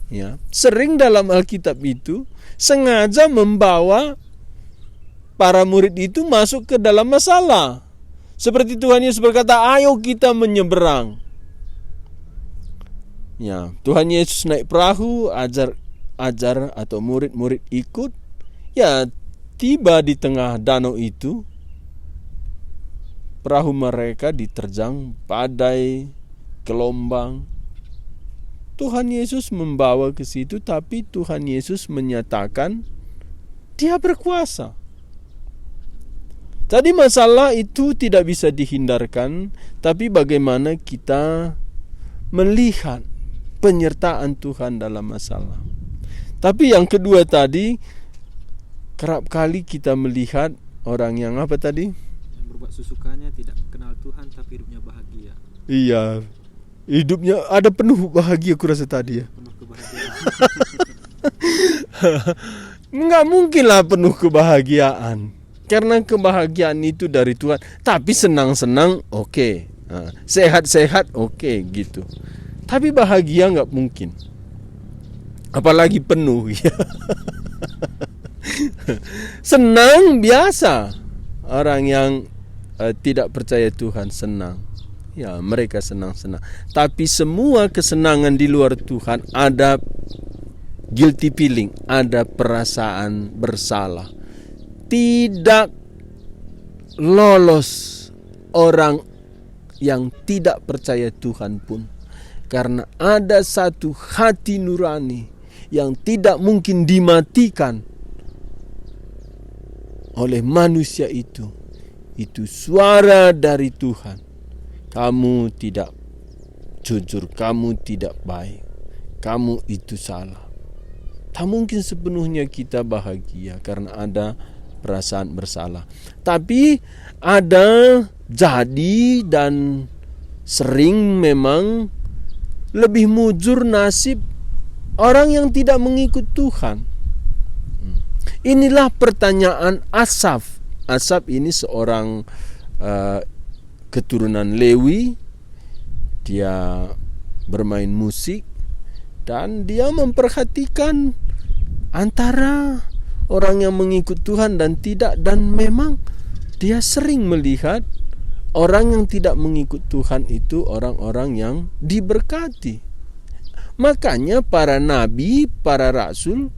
ya, sering dalam Alkitab itu sengaja membawa para murid itu masuk ke dalam masalah. Seperti Tuhan Yesus berkata, "Ayo kita menyeberang." Ya, Tuhan Yesus naik perahu, ajar, ajar atau murid-murid ikut. Ya, tiba di tengah danau itu, perahu mereka diterjang badai, gelombang. Tuhan Yesus membawa ke situ, tapi Tuhan Yesus menyatakan Dia berkuasa. Jadi, masalah itu tidak bisa dihindarkan, tapi bagaimana kita melihat penyertaan Tuhan dalam masalah. Tapi yang kedua tadi, kerap kali kita melihat orang yang apa tadi? Yang berbuat sesukanya, tidak kenal Tuhan, tapi hidupnya bahagia. Iya, hidupnya ada penuh bahagia, kurasa tadi, ya. Penuh kebahagiaan. Nggak mungkinlah penuh kebahagiaan. Karena kebahagiaan itu dari Tuhan. Tapi senang-senang, oke. Nah, sehat-sehat, oke, gitu. Tapi bahagia nggak mungkin. Apalagi penuh, ya. Senang biasa. Orang yang, eh, tidak percaya Tuhan senang. Ya, mereka senang-senang. Tapi semua kesenangan di luar Tuhan ada guilty feeling, ada perasaan bersalah. Tidak lolos orang yang tidak percaya Tuhan pun, karena ada satu hati nurani yang tidak mungkin dimatikan oleh manusia itu. Itu suara dari Tuhan. Kamu tidak jujur, kamu tidak baik, kamu itu salah. Tak mungkin sepenuhnya kita bahagia karena ada perasaan bersalah. Tapi ada jadi dan sering memang lebih mujur nasib orang yang tidak mengikut Tuhan. Hmm. Inilah pertanyaan Asaf. Asaf ini seorang, eh, keturunan Lewi. Dia bermain musik dan dia memperhatikan antara orang yang mengikut Tuhan dan tidak, dan memang dia sering melihat orang yang tidak mengikut Tuhan itu orang-orang yang diberkati. Makanya para nabi, para rasul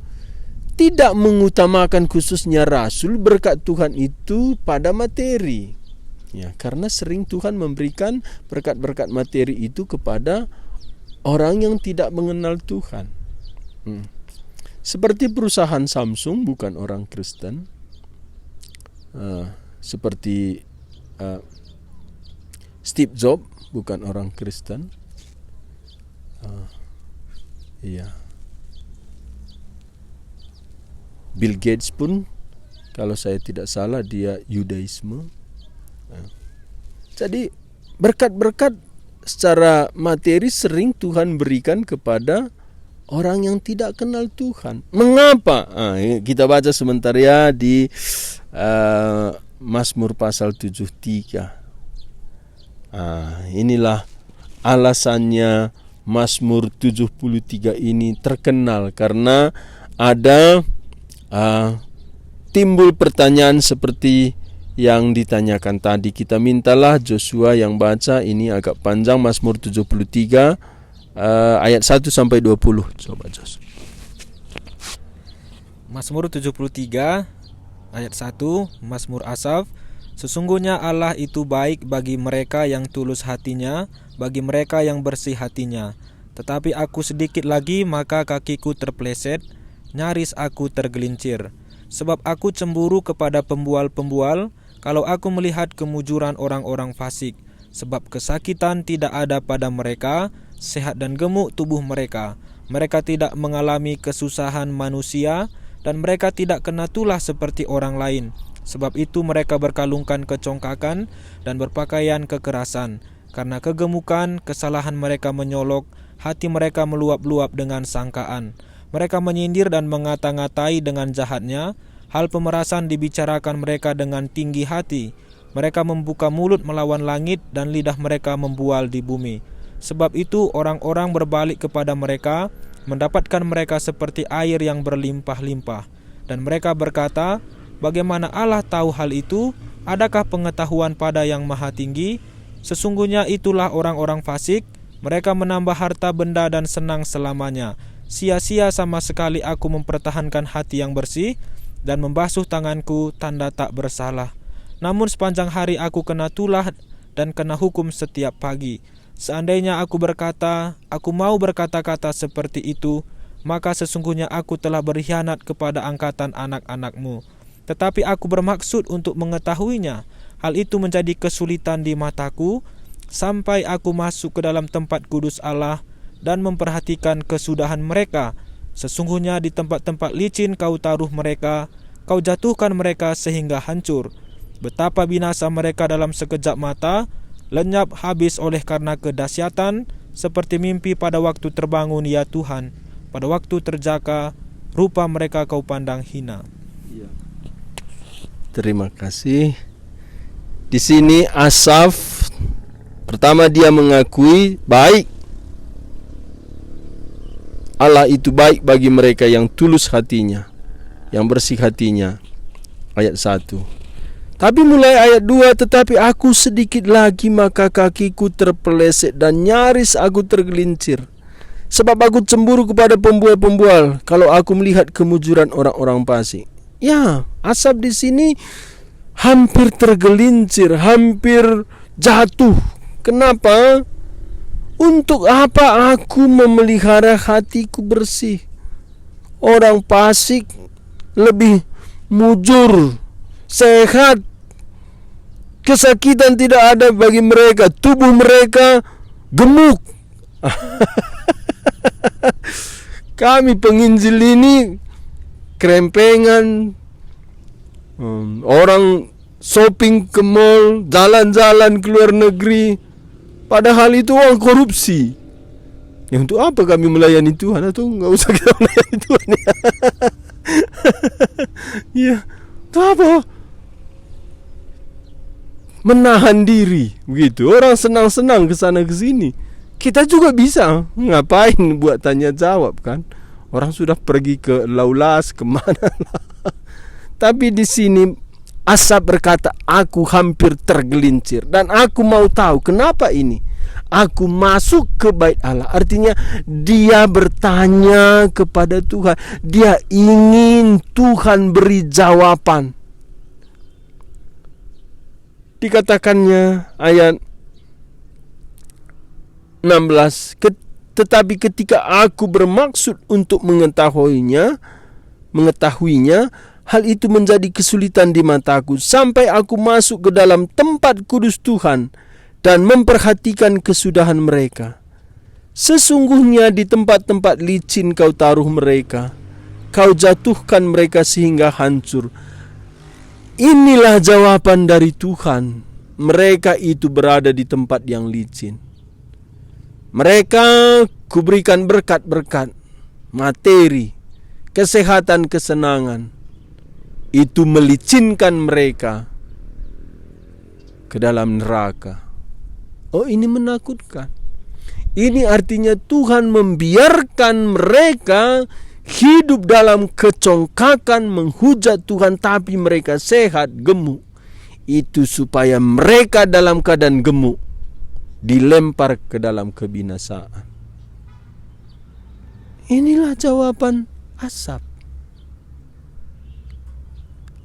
tidak mengutamakan, khususnya rasul, berkat Tuhan itu pada materi. Ya, karena sering Tuhan memberikan berkat-berkat materi itu kepada orang yang tidak mengenal Tuhan. Hmm. Seperti perusahaan Samsung, bukan orang Kristen. Eh, seperti, eh, Steve Jobs bukan orang Kristen. Eh, iya. Bill Gates pun, kalau saya tidak salah, dia Yudaisme. Eh, jadi, berkat-berkat secara materi sering Tuhan berikan kepada orang yang tidak kenal Tuhan. Mengapa? Ah, kita baca sebentar ya di, eh, Mazmur pasal tujuh tiga. Ah, inilah alasannya Mazmur tujuh puluh tiga ini terkenal, karena ada, ah, timbul pertanyaan seperti yang ditanyakan tadi. Kita mintalah Joshua yang baca, ini agak panjang, Mazmur tujuh puluh tiga, eh, ayat satu sampai dua puluh. Coba, Jos. Mazmur tujuh puluh tiga ayat satu, Mazmur Asaf. Sesungguhnya Allah itu baik bagi mereka yang tulus hatinya, bagi mereka yang bersih hatinya. Tetapi aku sedikit lagi, maka kakiku terpeleset, nyaris aku tergelincir. Sebab aku cemburu kepada pembual-pembual, kalau aku melihat kemujuran orang-orang fasik. Sebab kesakitan tidak ada pada mereka, sehat dan gemuk tubuh mereka. Mereka tidak mengalami kesusahan manusia, dan mereka tidak kena tulah seperti orang lain. Sebab itu mereka berkalungkan kecongkakan dan berpakaian kekerasan. Karena kegemukan, kesalahan mereka menyolok, hati mereka meluap-luap dengan sangkaan. Mereka menyindir dan mengata-ngatai dengan jahatnya, hal pemerasan dibicarakan mereka dengan tinggi hati. Mereka membuka mulut melawan langit, dan lidah mereka membual di bumi. Sebab itu orang-orang berbalik kepada mereka, mendapatkan mereka seperti air yang berlimpah-limpah. Dan mereka berkata, "Bagaimana Allah tahu hal itu? Adakah pengetahuan pada Yang Maha Tinggi?" Sesungguhnya itulah orang-orang fasik, mereka menambah harta benda dan senang selamanya. Sia-sia sama sekali aku mempertahankan hati yang bersih dan membasuh tanganku tanda tak bersalah. Namun sepanjang hari aku kena tulah dan kena hukum setiap pagi. Seandainya aku berkata, "Aku mau berkata-kata seperti itu," maka sesungguhnya aku telah berkhianat kepada angkatan anak-anakmu. Tetapi aku bermaksud untuk mengetahuinya. Hal itu menjadi kesulitan di mataku, sampai aku masuk ke dalam tempat kudus Allah dan memperhatikan kesudahan mereka. Sesungguhnya di tempat-tempat licin kau taruh mereka, kau jatuhkan mereka sehingga hancur. Betapa binasa mereka dalam sekejap mata, lenyap habis oleh karena kedahsyatan, seperti mimpi pada waktu terbangun, ya Tuhan, pada waktu terjaka, rupa mereka kau pandang hina. Ya. Terima kasih. Di sini Asaf, pertama, dia mengakui baik. Allah itu baik bagi mereka yang tulus hatinya, yang bersih hatinya. Ayat satu. Tapi mulai ayat dua, "Tetapi aku sedikit lagi, maka kakiku terpeleset dan nyaris aku tergelincir. Sebab aku cemburu kepada pembual-pembual, kalau aku melihat kemujuran orang-orang fasik." Ya, Asaf di sini hampir tergelincir, hampir jatuh. Kenapa? "Untuk apa aku memelihara hatiku bersih? Orang fasik lebih mujur, sehat, kesakitan tidak ada bagi mereka, tubuh mereka gemuk." Kami penginjil ini kerempengan, em, orang shopping ke mall, jalan-jalan ke luar negeri, padahal itu uang korupsi. Ya, untuk apa kami melayani Tuhan? Atau nggak usah kita melayani Tuhan, ya? Ya, untuk apa? Menahan diri, begitu. Orang senang-senang ke sana ke sini. Kita juga bisa. Ngapain buat tanya jawab, kan? Orang sudah pergi ke Laulas, kemana lah. Tapi di sini Asaf berkata, "Aku hampir tergelincir dan aku mau tahu kenapa ini. Aku masuk ke bait Allah." Artinya, dia bertanya kepada Tuhan. Dia ingin Tuhan beri jawaban. Dikatakannya ayat enam belas, "Ket-, tetapi ketika aku bermaksud untuk mengetahuinya, mengetahuinya, Hal itu menjadi kesulitan di mataku, sampai aku masuk ke dalam tempat kudus Tuhan dan memperhatikan kesudahan mereka. Sesungguhnya di tempat-tempat licin kau taruh mereka, kau jatuhkan mereka sehingga hancur. Inilah jawaban dari Tuhan, mereka itu berada di tempat yang licin. Mereka kuberikan berkat-berkat, materi, kesehatan, kesenangan. Itu melicinkan mereka ke dalam neraka. Oh, ini menakutkan. Ini artinya Tuhan membiarkan mereka hidup dalam kecongkakan, menghujat Tuhan, tapi mereka sehat, gemuk. Itu supaya mereka dalam keadaan gemuk dilempar ke dalam kebinasaan. Inilah jawaban Asaf.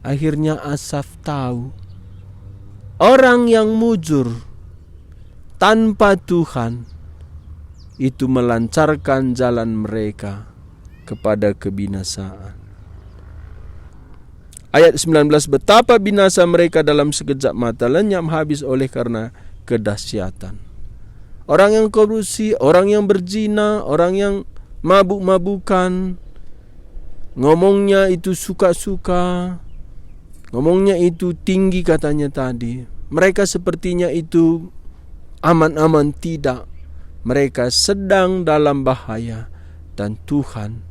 Akhirnya Asaf tahu, orang yang mujur tanpa Tuhan itu melancarkan jalan mereka kepada kebinasaan. Ayat sembilan belas, "Betapa binasa mereka dalam sekejap mata, lenyap habis oleh karena kedahsyatan." Orang yang korupsi, orang yang berzina, orang yang mabuk-mabukan, ngomongnya itu suka-suka, ngomongnya itu tinggi katanya tadi. Mereka sepertinya itu aman-aman tidak. Mereka sedang dalam bahaya, dan Tuhan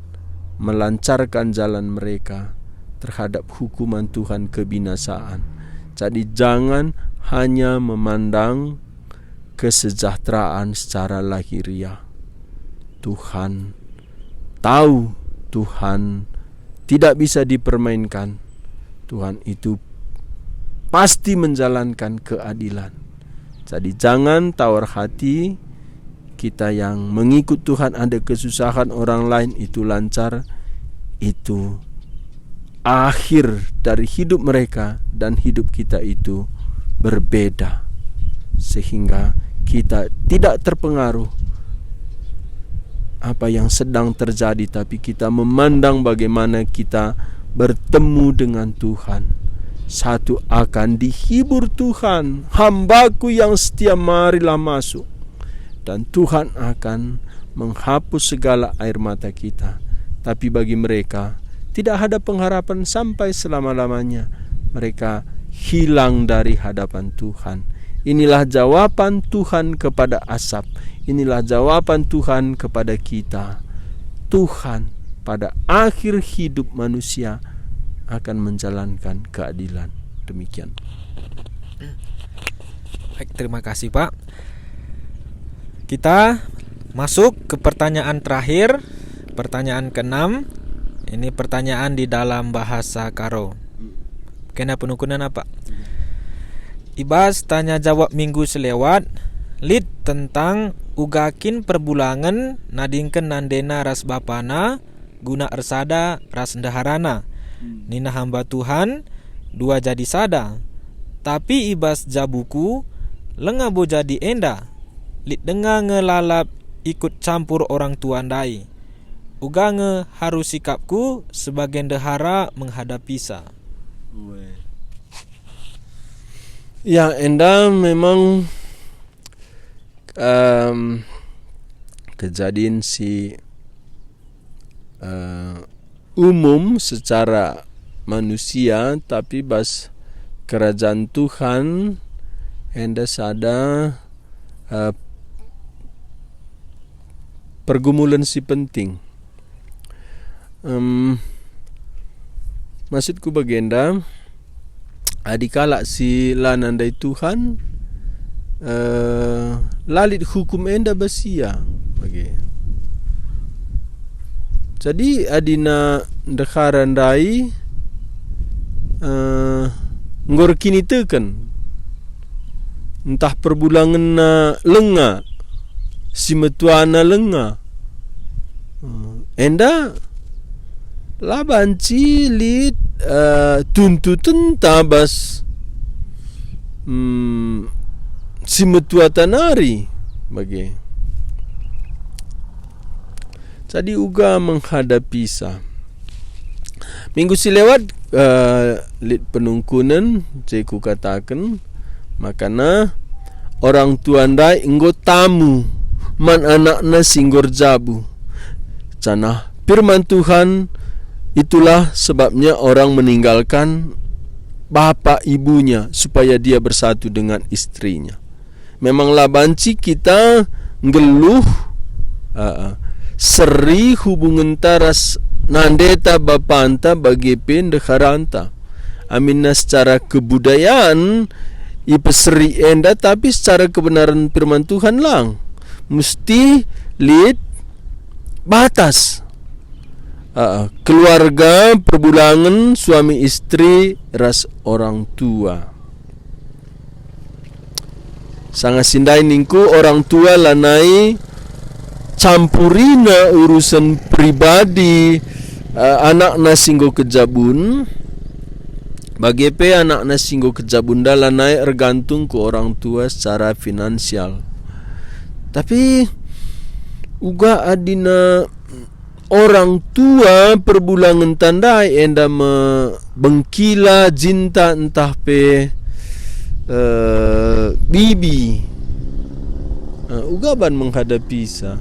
melancarkan jalan mereka terhadap hukuman Tuhan kebinasaan. Jadi, jangan hanya memandang kesejahteraan secara lahiriah. Tuhan tahu, Tuhan tidak bisa dipermainkan. Tuhan itu pasti menjalankan keadilan. Jadi, jangan tawar hati, kita yang mengikut Tuhan ada kesusahan, orang lain itu lancar, itu akhir dari hidup mereka dan hidup kita itu berbeda. Sehingga kita tidak terpengaruh apa yang sedang terjadi, tapi kita memandang bagaimana kita bertemu dengan Tuhan. Satu akan dihibur Tuhan, "Hambaku yang setia, marilah masuk." Dan Tuhan akan menghapus segala air mata kita. Tapi bagi mereka, tidak ada pengharapan sampai selama-lamanya. Mereka hilang dari hadapan Tuhan. Inilah jawaban Tuhan kepada Asaf. Inilah jawaban Tuhan kepada kita. Tuhan pada akhir hidup manusia akan menjalankan keadilan. Demikian. Baik, terima kasih, Pak. Kita masuk ke pertanyaan terakhir, pertanyaan keenam. Ini pertanyaan di dalam bahasa Karo. Kena penukunan apa? I bas tanya jawab minggu selewat, lit tentang uga kin perbulangen nadingken nandena ras bapana guna ersada ras ndeharana. Hmm. Nina hamba Tuhan, "Dua jadi sada." Tapi i bas jabuku, lenga bo jadi enda. Lit denga nge lalap ikut campur orang tua ndai. Uga nge harus sikapku sebagai ndehara menghadapisa. Weh. Ya, enda memang, em, kejadin si, eh, umum secara manusia, tapi bas kerajaan Tuhan enda sada, eh, pergumulan si penting. Em, maksudku bagenda, adi kalak si la nandai Tuhan, eh, la lit hukum enda bas ia, bage. Jadi, adina ndehara ndai, eh, enggo erkiniteken, ntah perbulangenna lenga, si metuana lenga, eh, enda la banci lit, eh, tuntutenta bas, mm, si metuata nari, bage. Jadi uga menghadapisa. Minggu si lewat eh, lit penungkunen, je kukataken, makana orang tua ndai enggo tamu man anakna si enggo erjabu. Janah firman Tuhan, "Itulah sebabnya orang meninggalkan bapa ibunya supaya dia bersatu dengan istrinya." Memang la banci kita nggeluh, aa, seri hubungenta ras nandeta bapanta bage pe ndeharanta. Aminna secara kebudayaan ipeseri enda, tapi secara kebenaran firman Tuhan lang. Musti lit batas. Aa, keluarga, perbulangen, suami istri, ras orang tua. Sanga si ndai ningku, orang tua lanai campurina urusen pribadi, eh, anakna si enggo kejabun, bage pe anakna si enggo kejabun enda lanai ergantung ku orang tua secara finansial. Tapi uga adina orang tua perbulangen tandai enda me bengkila, jinta ntah pe, eh, bibi. Eh, uga ban menghadapisa.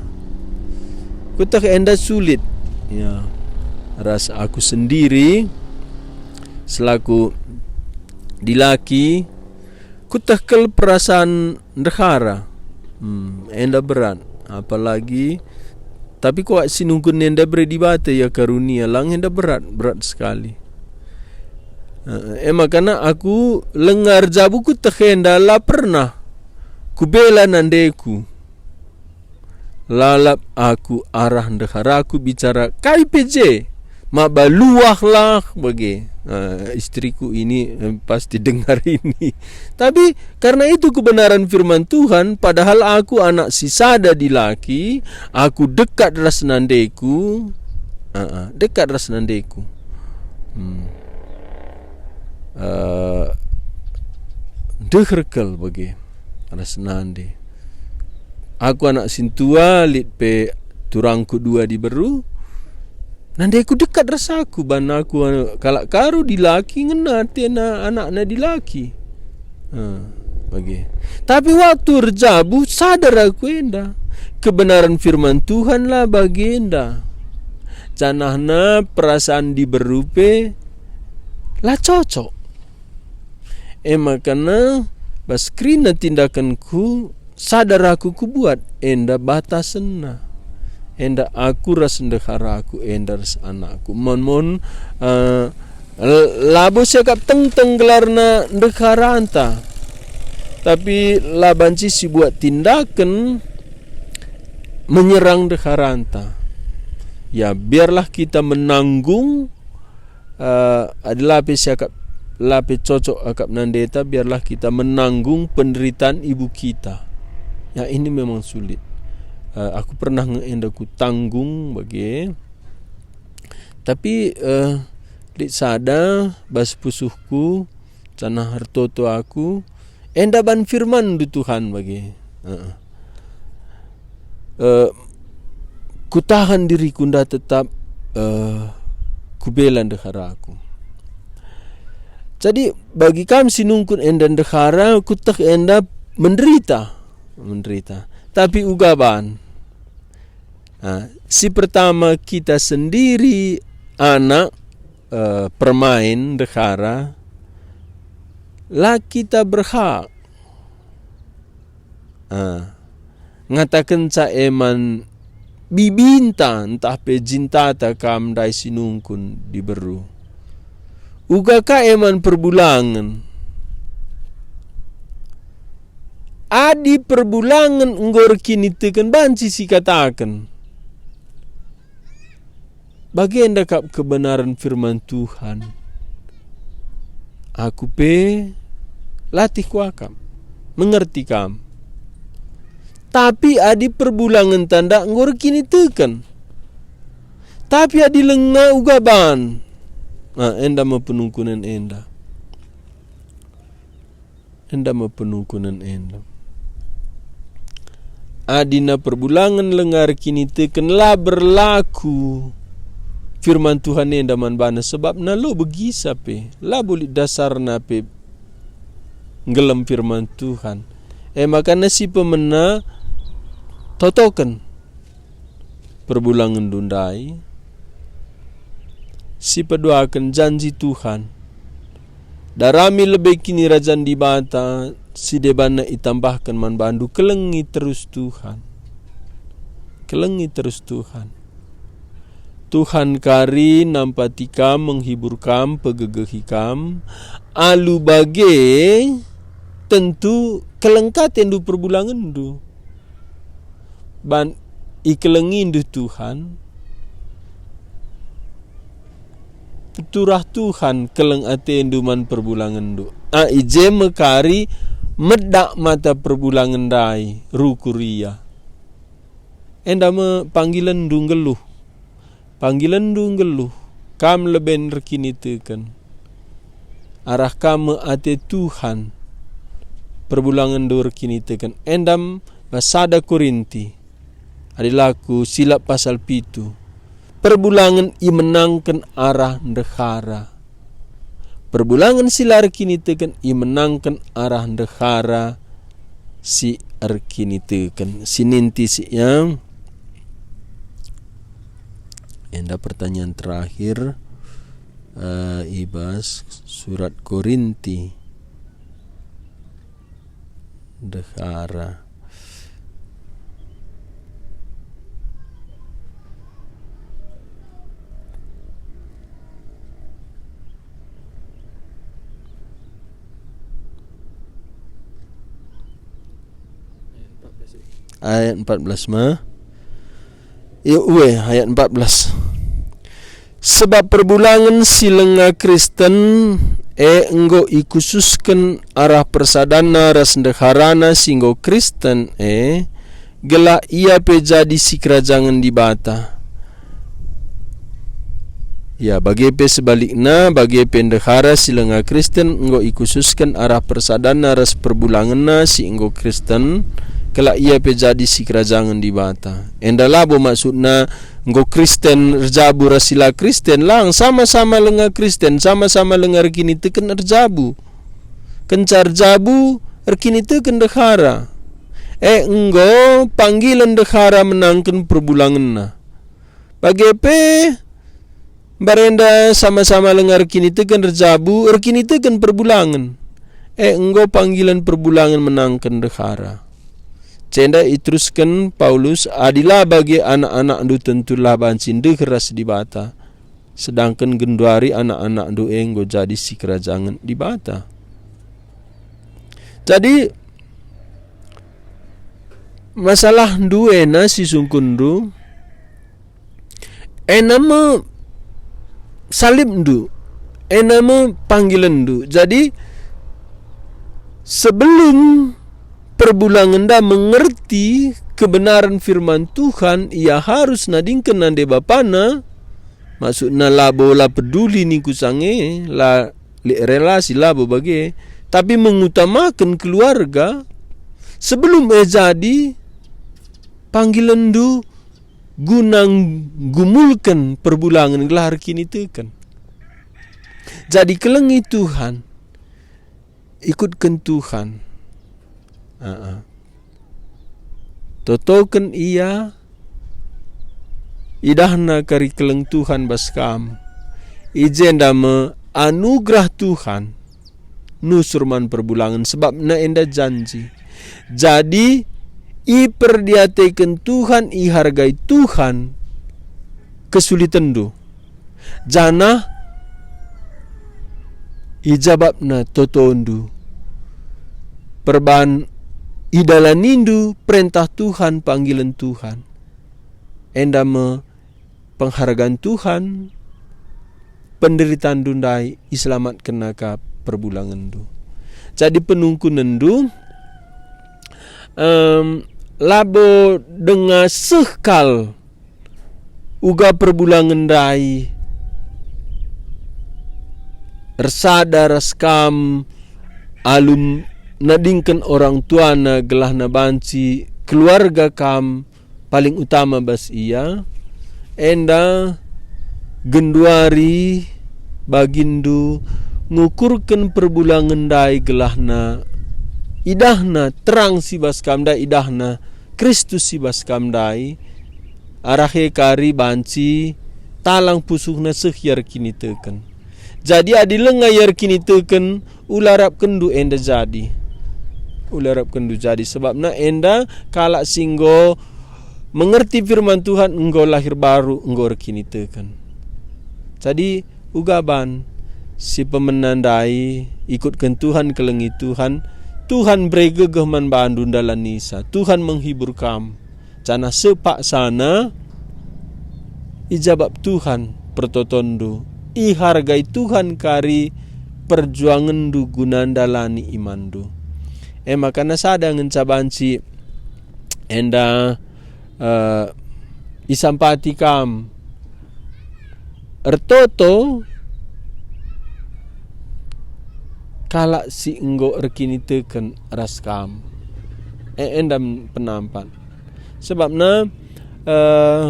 Kueteh enda sulit. Ya, ras aku sendiri selaku dilaki, kueteh kal perasaan ndehara. Hmm, enda berat. Apalagi, tapi kuakap si nungkun enda bere Dibata ia karunia, lang enda berat, berat sekali. Eh, e makana aku lenga erjabu kueteh enda la pernah kubela nandeku. Lalap aku arah ndeharaku bicara kai pe je, maba luahlah bage. Eh, istriku ini, eh, pasti dengar ini. Tapi karena itu kebenaran firman Tuhan, padahal aku anak si sada dilaki, aku dekat ras nandeku, ah, ah, dekat ras nandeku. Hmm. Eh, deher kal bage ras nande. Aku anak sintua, lit pe turangku dua diberu. Nandeku dekat ras aku, ban aku, eh, kalak Karo dilaki ngena atena anakna dilaki. Eh, bage. Tapi waktu erjabu sadar aku enda. Kebenaran firman Tuhan la bagenda. Janahna perasaan diberu pe la cocok. E makana bas kerina tindakenku sadar aku kubuat enda batasenna. Enda aku ras ndeharaku, enda ras anakku. Mon-mon, eh, l-, labo siakap tengteng gelarna ndeharanta, tapi la banci sibuat tindaken menyerang ndeharanta. Ya, biarlah kita menanggung, eh, adi la pe siakap, la pe cocok akap nandeta, biarlah kita menanggung penderitaan ibu kita. Ya, ini memang sulit. Eh, aku pernah nge enda kutanggung bage. Tapi, eh, lit sada bas pusuhku, janah ertoto aku, enda ban firman-Ndu Tuhan bage. Heeh. Eh, kutahan diriku enda tetap, eh, kubela ndeharaku. Jadi, bagi kam si nungkun enda ndehara, kueteh enda menderita, menderita. Tapi uga ban. Ah, si pertama, kita sendiri anak, eh, permain, ndehara, la kita berhak, ah, ngatakenca e man bibinta ntah pe jintata kam ndai si nungkun diberu. Uga ka e man perbulangen. Adi perbulangen enggo erkiniteken banci sikataken, bagenda kap kebenaran firman Tuhan. Aku pe latih kuakap, mengerti kam. Tapi adi perbulangen tanda enggo erkiniteken, tapi adi lenga uga ban, nah, enda me penungkunen enda. Enda me penungkunen enda. Adina perbulangen lenga erkiniteken la berlaku firman Tuhan enda man bana, sebabna lo begisa pe, labo lit dasarna pe nggelem firman Tuhan. E maka nasi pemena totoken perbulangenndu ndai, si peduaken janji Tuhan. Darami lebe Kinirajan Dibata si debanna itambahken man bandu, kelengi terus Tuhan. Kelengi terus Tuhan. Tuhan kari nampati kam, menghibur kam, pegegehi kam. Alu bage, tentu keleng ka atendu perbulangenndu. Ban ikelengindu Tuhan, turah Tuhan keleng atendu man perbulangenndu. A, i je me kari medak mata perbulangen ndai, rukur ia. Enda me panggilenndu nggeluh. Panggilenndu nggeluh, kam leben erkiniteken. Arah kam me ate Tuhan, perbulangenndu erkiniteken. Endam bas sada Korinti, adi la kusilap pasal pitu. Perbulangen imenangken arah ndehara. Perbulangen si la erkiniteken imenangken arah ndehara si erkiniteken. Si ninti si, ya. Enda pertanyaan terakhir, eh, i bas surat Korinti. Ndehara. Ayat empat belas ma. Ya, ue, ayat empat belas. Sebab perbulangen si langa Kristen e enggo ikhususken arah persadanna ras ndeharana si enggo Kristen e, gelah ia pe jadi sikerajangen Dibata. Ya, bage pe sebalikna, bage pe ndehara si langa Kristen enggo ikhususken arah persadanna ras perbulangenna si enggo Kristen, gelah ia pe jadi sikerajangen Dibata. Enda labo maksudna enggo Kristen erjabu ras si la Kristen, lang, sama-sama langa Kristen, sama-sama langa erkiniteken erjabu. Kenca erjabu, erkiniteken ndehara. E enggo panggilen ndehara menangken perbulangenna. Bage pe, mbarenda sama-sama langa erkiniteken erjabu, erkiniteken perbulangen. E enggo panggilen perbulangen menangken ndehara. Cenda iterusken Paulus, "Adi la bage anak-anakndu, tentu la banci ndeher ras Dibata, sedangken genduari anak-anakndu e enggo jadi sikerajangen Dibata." Jadi, masalahndu ena si sungkunndu, ena me salibndu, ena me panggilenndu. Jadi, sebelum perbulangen enda mengerti kebenaran firman Tuhan, ia harus nadingken nande bapana. Maksudna labo la peduli ningku sange, la lit relasi, labo bage, tapi mengutamaken keluarga. Sebelum e jadi, panggilenndu guna nggumulken perbulangen gelah erkiniteken. Jadi kelengi Tuhan, ikutken Tuhan. Aa. Totoken Ia, idahna kari keleng Tuhan bas kam. I jenda me anugerah Tuhan nusur man perbulangen, sebabna enda janji. Jadi, iperdiateken Tuhan, ihargai Tuhan kesulitenndu, janah ijabapna totondu. Perban idalanindu perentah Tuhan, panggilen Tuhan. Enda me penghargaan Tuhan, penderitandu ndai iselamatkenna ka perbulangenndu. Jadi penungkunenndu, em, labo denga seh kal uga perbulangen ndai ersada ras kam alu nadingken orang tuana gelah banci keluarga kam paling utama bas ia, enda genduari bagindu ngukurken perbulangen ndai gelahna idahna terang si bas kam ndai, idahna Kristus si bas kam ndai, arah e kari banci talang pusuhna seh ia erkiniteken. Jadi adi langa ia erkiniteken, ula arapkenndu enda jadi. Ula arapkenndu jadi, sebabna enda kalak si enggo mengerti firman Tuhan enggo lahir baru, enggo erkiniteken. Jadi, uga ban si pemena ndai, ikutken Tuhan, kelengi Tuhan, Tuhan bere gegeh man bandu ndalanisa, Tuhan menghibur kam. Janah sepaksana ijabap Tuhan pertotonndu, ihargai Tuhan kari perjuangenndu guna ndalani imanndu. E maka nasada ngenca banci enda, eh, isampati kam ertoto kalak si enggo erkiniteken ras kam. E, enda penampat. Sebabna, eh,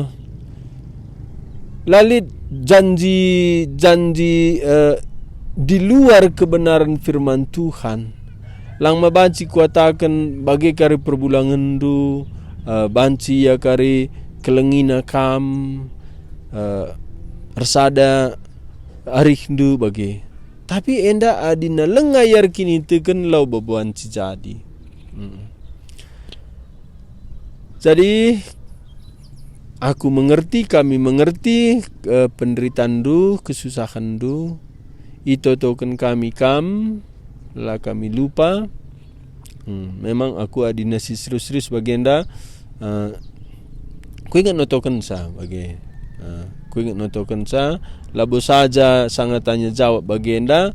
la lit janji-janji, eh, di luar kebenaran firman Tuhan. Lang ma banci kuataken bage kari perbulangenndu, eh, banci ia kari kelengina kam, eh, ersada arihndu bage. Tapi enda adi nalengga ia erkiniteken lau babuan si jadi. Mm. Jadi, aku mengerti, kami mengerti, eh, penderitandu, kesusahanndu. Itotoken kami kam, la kami lupa. Hmm, memang aku adina si serius-serius bagenda, eh, kuinget notokensa bage. Eh, kuinget notokensa, labo saja sanga tanya jawab bagenda,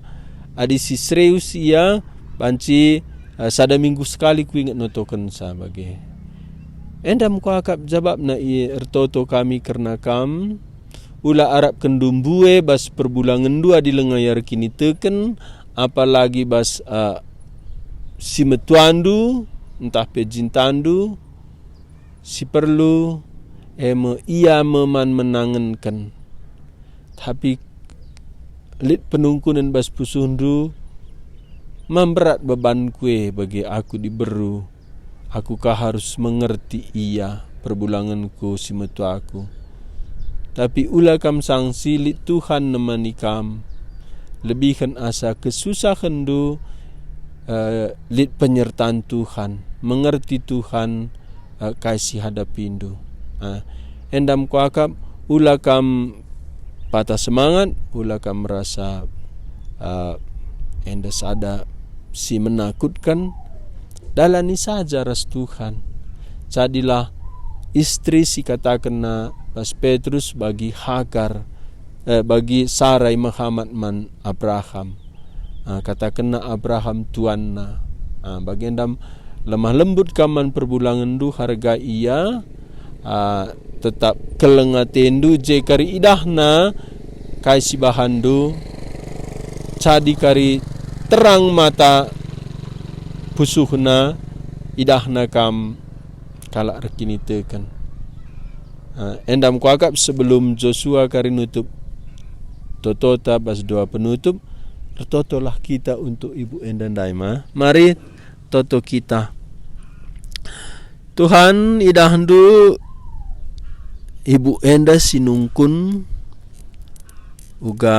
adi si serius ia banci, eh, sada minggu sekali kuinget notokensa bage. Enda me kuakap jabapna i ertoto kami kerna kam, ula arapkenndu mbue bas perbulangenndu adi langa ia erkiniteken, apalagi bas, eh, si metuandu, ntah pe jintandu, si perlu, e me ia me man menangenken. Tapi lit penungkunen bas pusuhndu, ma mberat bebanku e bage aku diberu. Aku ka harus mengerti ia, perbulangenku si metuaku. Tapi ula kam sangsi, lit Tuhan nemani kam. Lebihen asa kesusahenndu, eh, lit penyertaan Tuhan, mengerti Tuhan, eh, kai si hadapindu. Ah, enda me kuakap, ula kam patah semangat, ula kam merasa, eh, enda sada si menakutkan, dalani saja ras Tuhan. Jadilah istri si katakenna bas Petrus bagi Hagar, eh, bagi Sarai mehamat man Abraham. Ah, katakenna Abraham tuanna. Ah, bagenda lemah lembut kam man perbulangenndu, harga ia, ah, tetap keleng atendu, je kari idahna kai si bahanndu, jadi kari terang mata pusuhna, idahna kam kalak erkiniteken. Ah, enda me kuakap sebelum Josua kari nutup totota bas doa penutup, ertotolah kita untuk ibu enda ndai ma. Mari toto kita. Tuhan, idahndu ibu enda si nungkun uga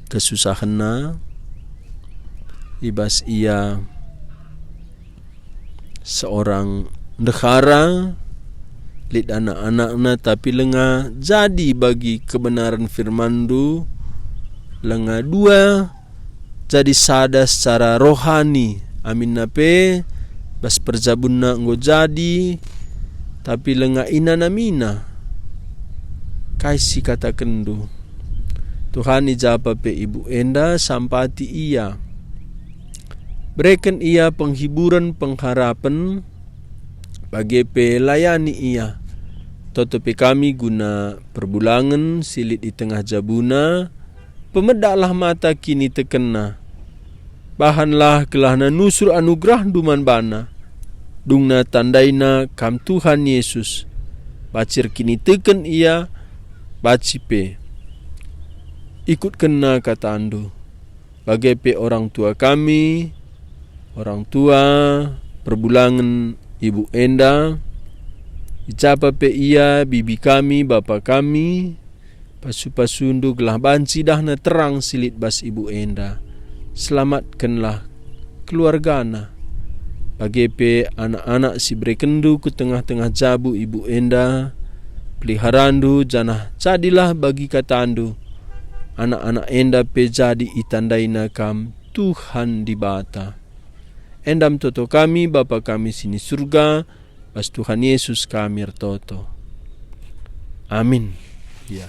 kesusahenna, i bas ia seorang ndehara, lit anak-anakna, tapi lenga jadi bagi kebenaran firmanndu, lenga dua jadi sada secara rohani, aminna pe bas perjabunna enggo jadi, tapi lenga inanamina kai si katakenndu. Tuhan, ijapa pe ibu enda, sampati ia. Bereken ia penghiburen, pengharapen, bage pe layani ia. Toto pe kami guna perbulangen si lit i tengah jabuna, pemedaklah mata kinitekenna. Bahanlah gelahna nusur anugerahNdu man bana. Dungna tandaina Kam Tuhan Yesus. Banci erkiniteken ia, banci pe ikutkenna katandu. Bage pe orang tua kami, orang tua perbulangen ibu enda, i ja pe ia bibi kami, bapa kami, pasu-pasundu gelah banci idahna terang si lit bas ibu enda. Selamatkenlah keluargana. Bage pe anak-anak si berekenndu ku tengah-tengah jabu ibu enda, peliharandu janah jadilah bagi katandu. Anak-anak enda pe jadi itandaina kam Tuhan Dibata. Enda me toto kami, Bapa kami si ni Surga, bas Tuhan Yesus kami ertoto. Amin. Ya.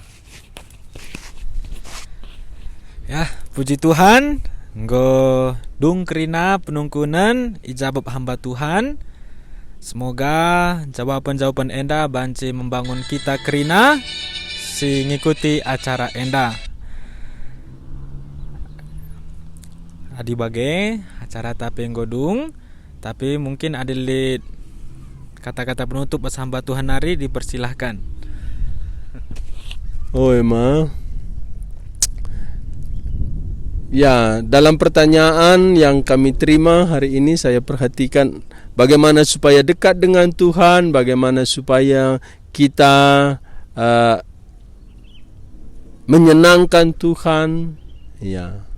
Ya, puji Tuhan, enggo dung kerina penungkunen ijabap hamba Tuhan. Semoga jawapen-jawapen enda banci membangun kita kerina si ngikuti acara enda. Adi bage, acara tapi enggo dung, tapi mungkin ada lit kata-kata penutup bas hamba Tuhan nari, dipersilahkan. Oi, Ma. Ya, dalam pertanyaan yang kami terima hari ini, saya perhatikan bagaimana supaya dekat dengan Tuhan, bagaimana supaya kita, eh, menyenangkan Tuhan. Ya.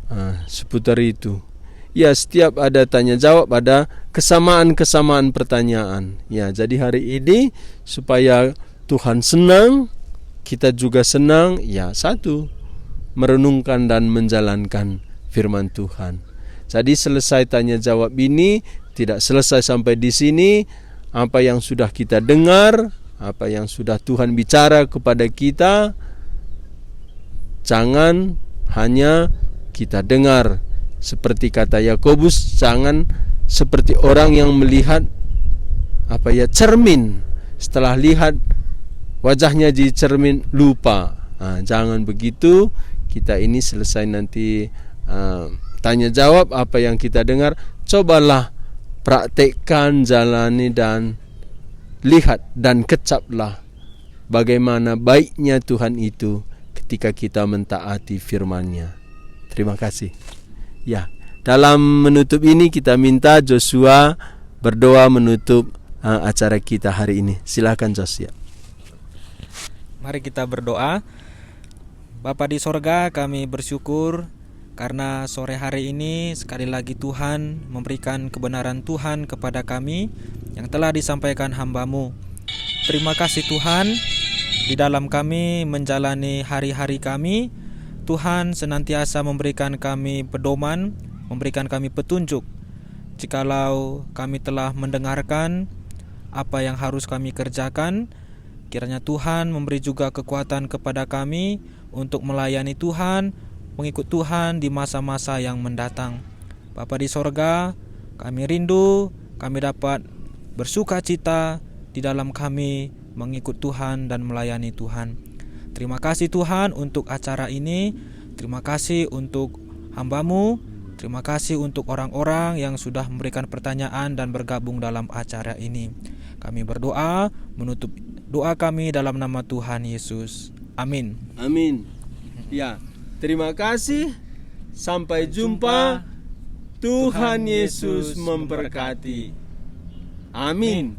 Ah, seputar itu. Ya, setiap ada tanya jawab, ada kesamaan-kesamaan pertanyaan. Ya, jadi hari ini supaya Tuhan senang, kita juga senang, ya, satu, merenungkan dan menjalankan firman Tuhan. Jadi selesai tanya jawab ini, tidak selesai sampai di sini. Apa yang sudah kita dengar, apa yang sudah Tuhan bicara kepada kita, jangan hanya kita dengar seperti kata Yakobus, jangan seperti orang yang melihat, apa ya, cermin. Setelah lihat wajahnya di cermin, lupa. Ah, jangan begitu. Kita ini selesai nanti, ah, tanya jawab apa yang kita dengar, cobalah praktekkan, jalani, dan lihat dan kecaplah bagaimana baiknya Tuhan itu ketika kita mentaati firman-Nya. Terima kasih. Ya, dalam menutup ini kita minta Joshua berdoa menutup, eh, acara kita hari ini. Silakan, Jos, ya. Mari kita berdoa. Bapa di sorga, kami bersyukur karena sore hari ini sekali lagi Tuhan memberikan kebenaran Tuhan kepada kami yang telah disampaikan hamba-Mu. Terima kasih Tuhan, di dalam kami menjalani hari-hari kami, Tuhan senantiasa memberikan kami pedoman, memberikan kami petunjuk. Jikalau kami telah mendengarkan apa yang harus kami kerjakan, kiranya Tuhan memberi juga kekuatan kepada kami untuk melayani Tuhan, mengikut Tuhan di masa-masa yang mendatang. Bapa di sorga, kami rindu, kami dapat bersukacita di dalam kami mengikut Tuhan dan melayani Tuhan. Terima kasih Tuhan untuk acara ini. Terima kasih untuk hamba-Mu. Terima kasih untuk orang-orang yang sudah memberikan pertanyaan dan bergabung dalam acara ini. Kami berdoa, menutup doa kami dalam nama Tuhan Yesus. Amin. Amin. Ya, terima kasih. Sampai jumpa. Tuhan Yesus memberkati. Amin.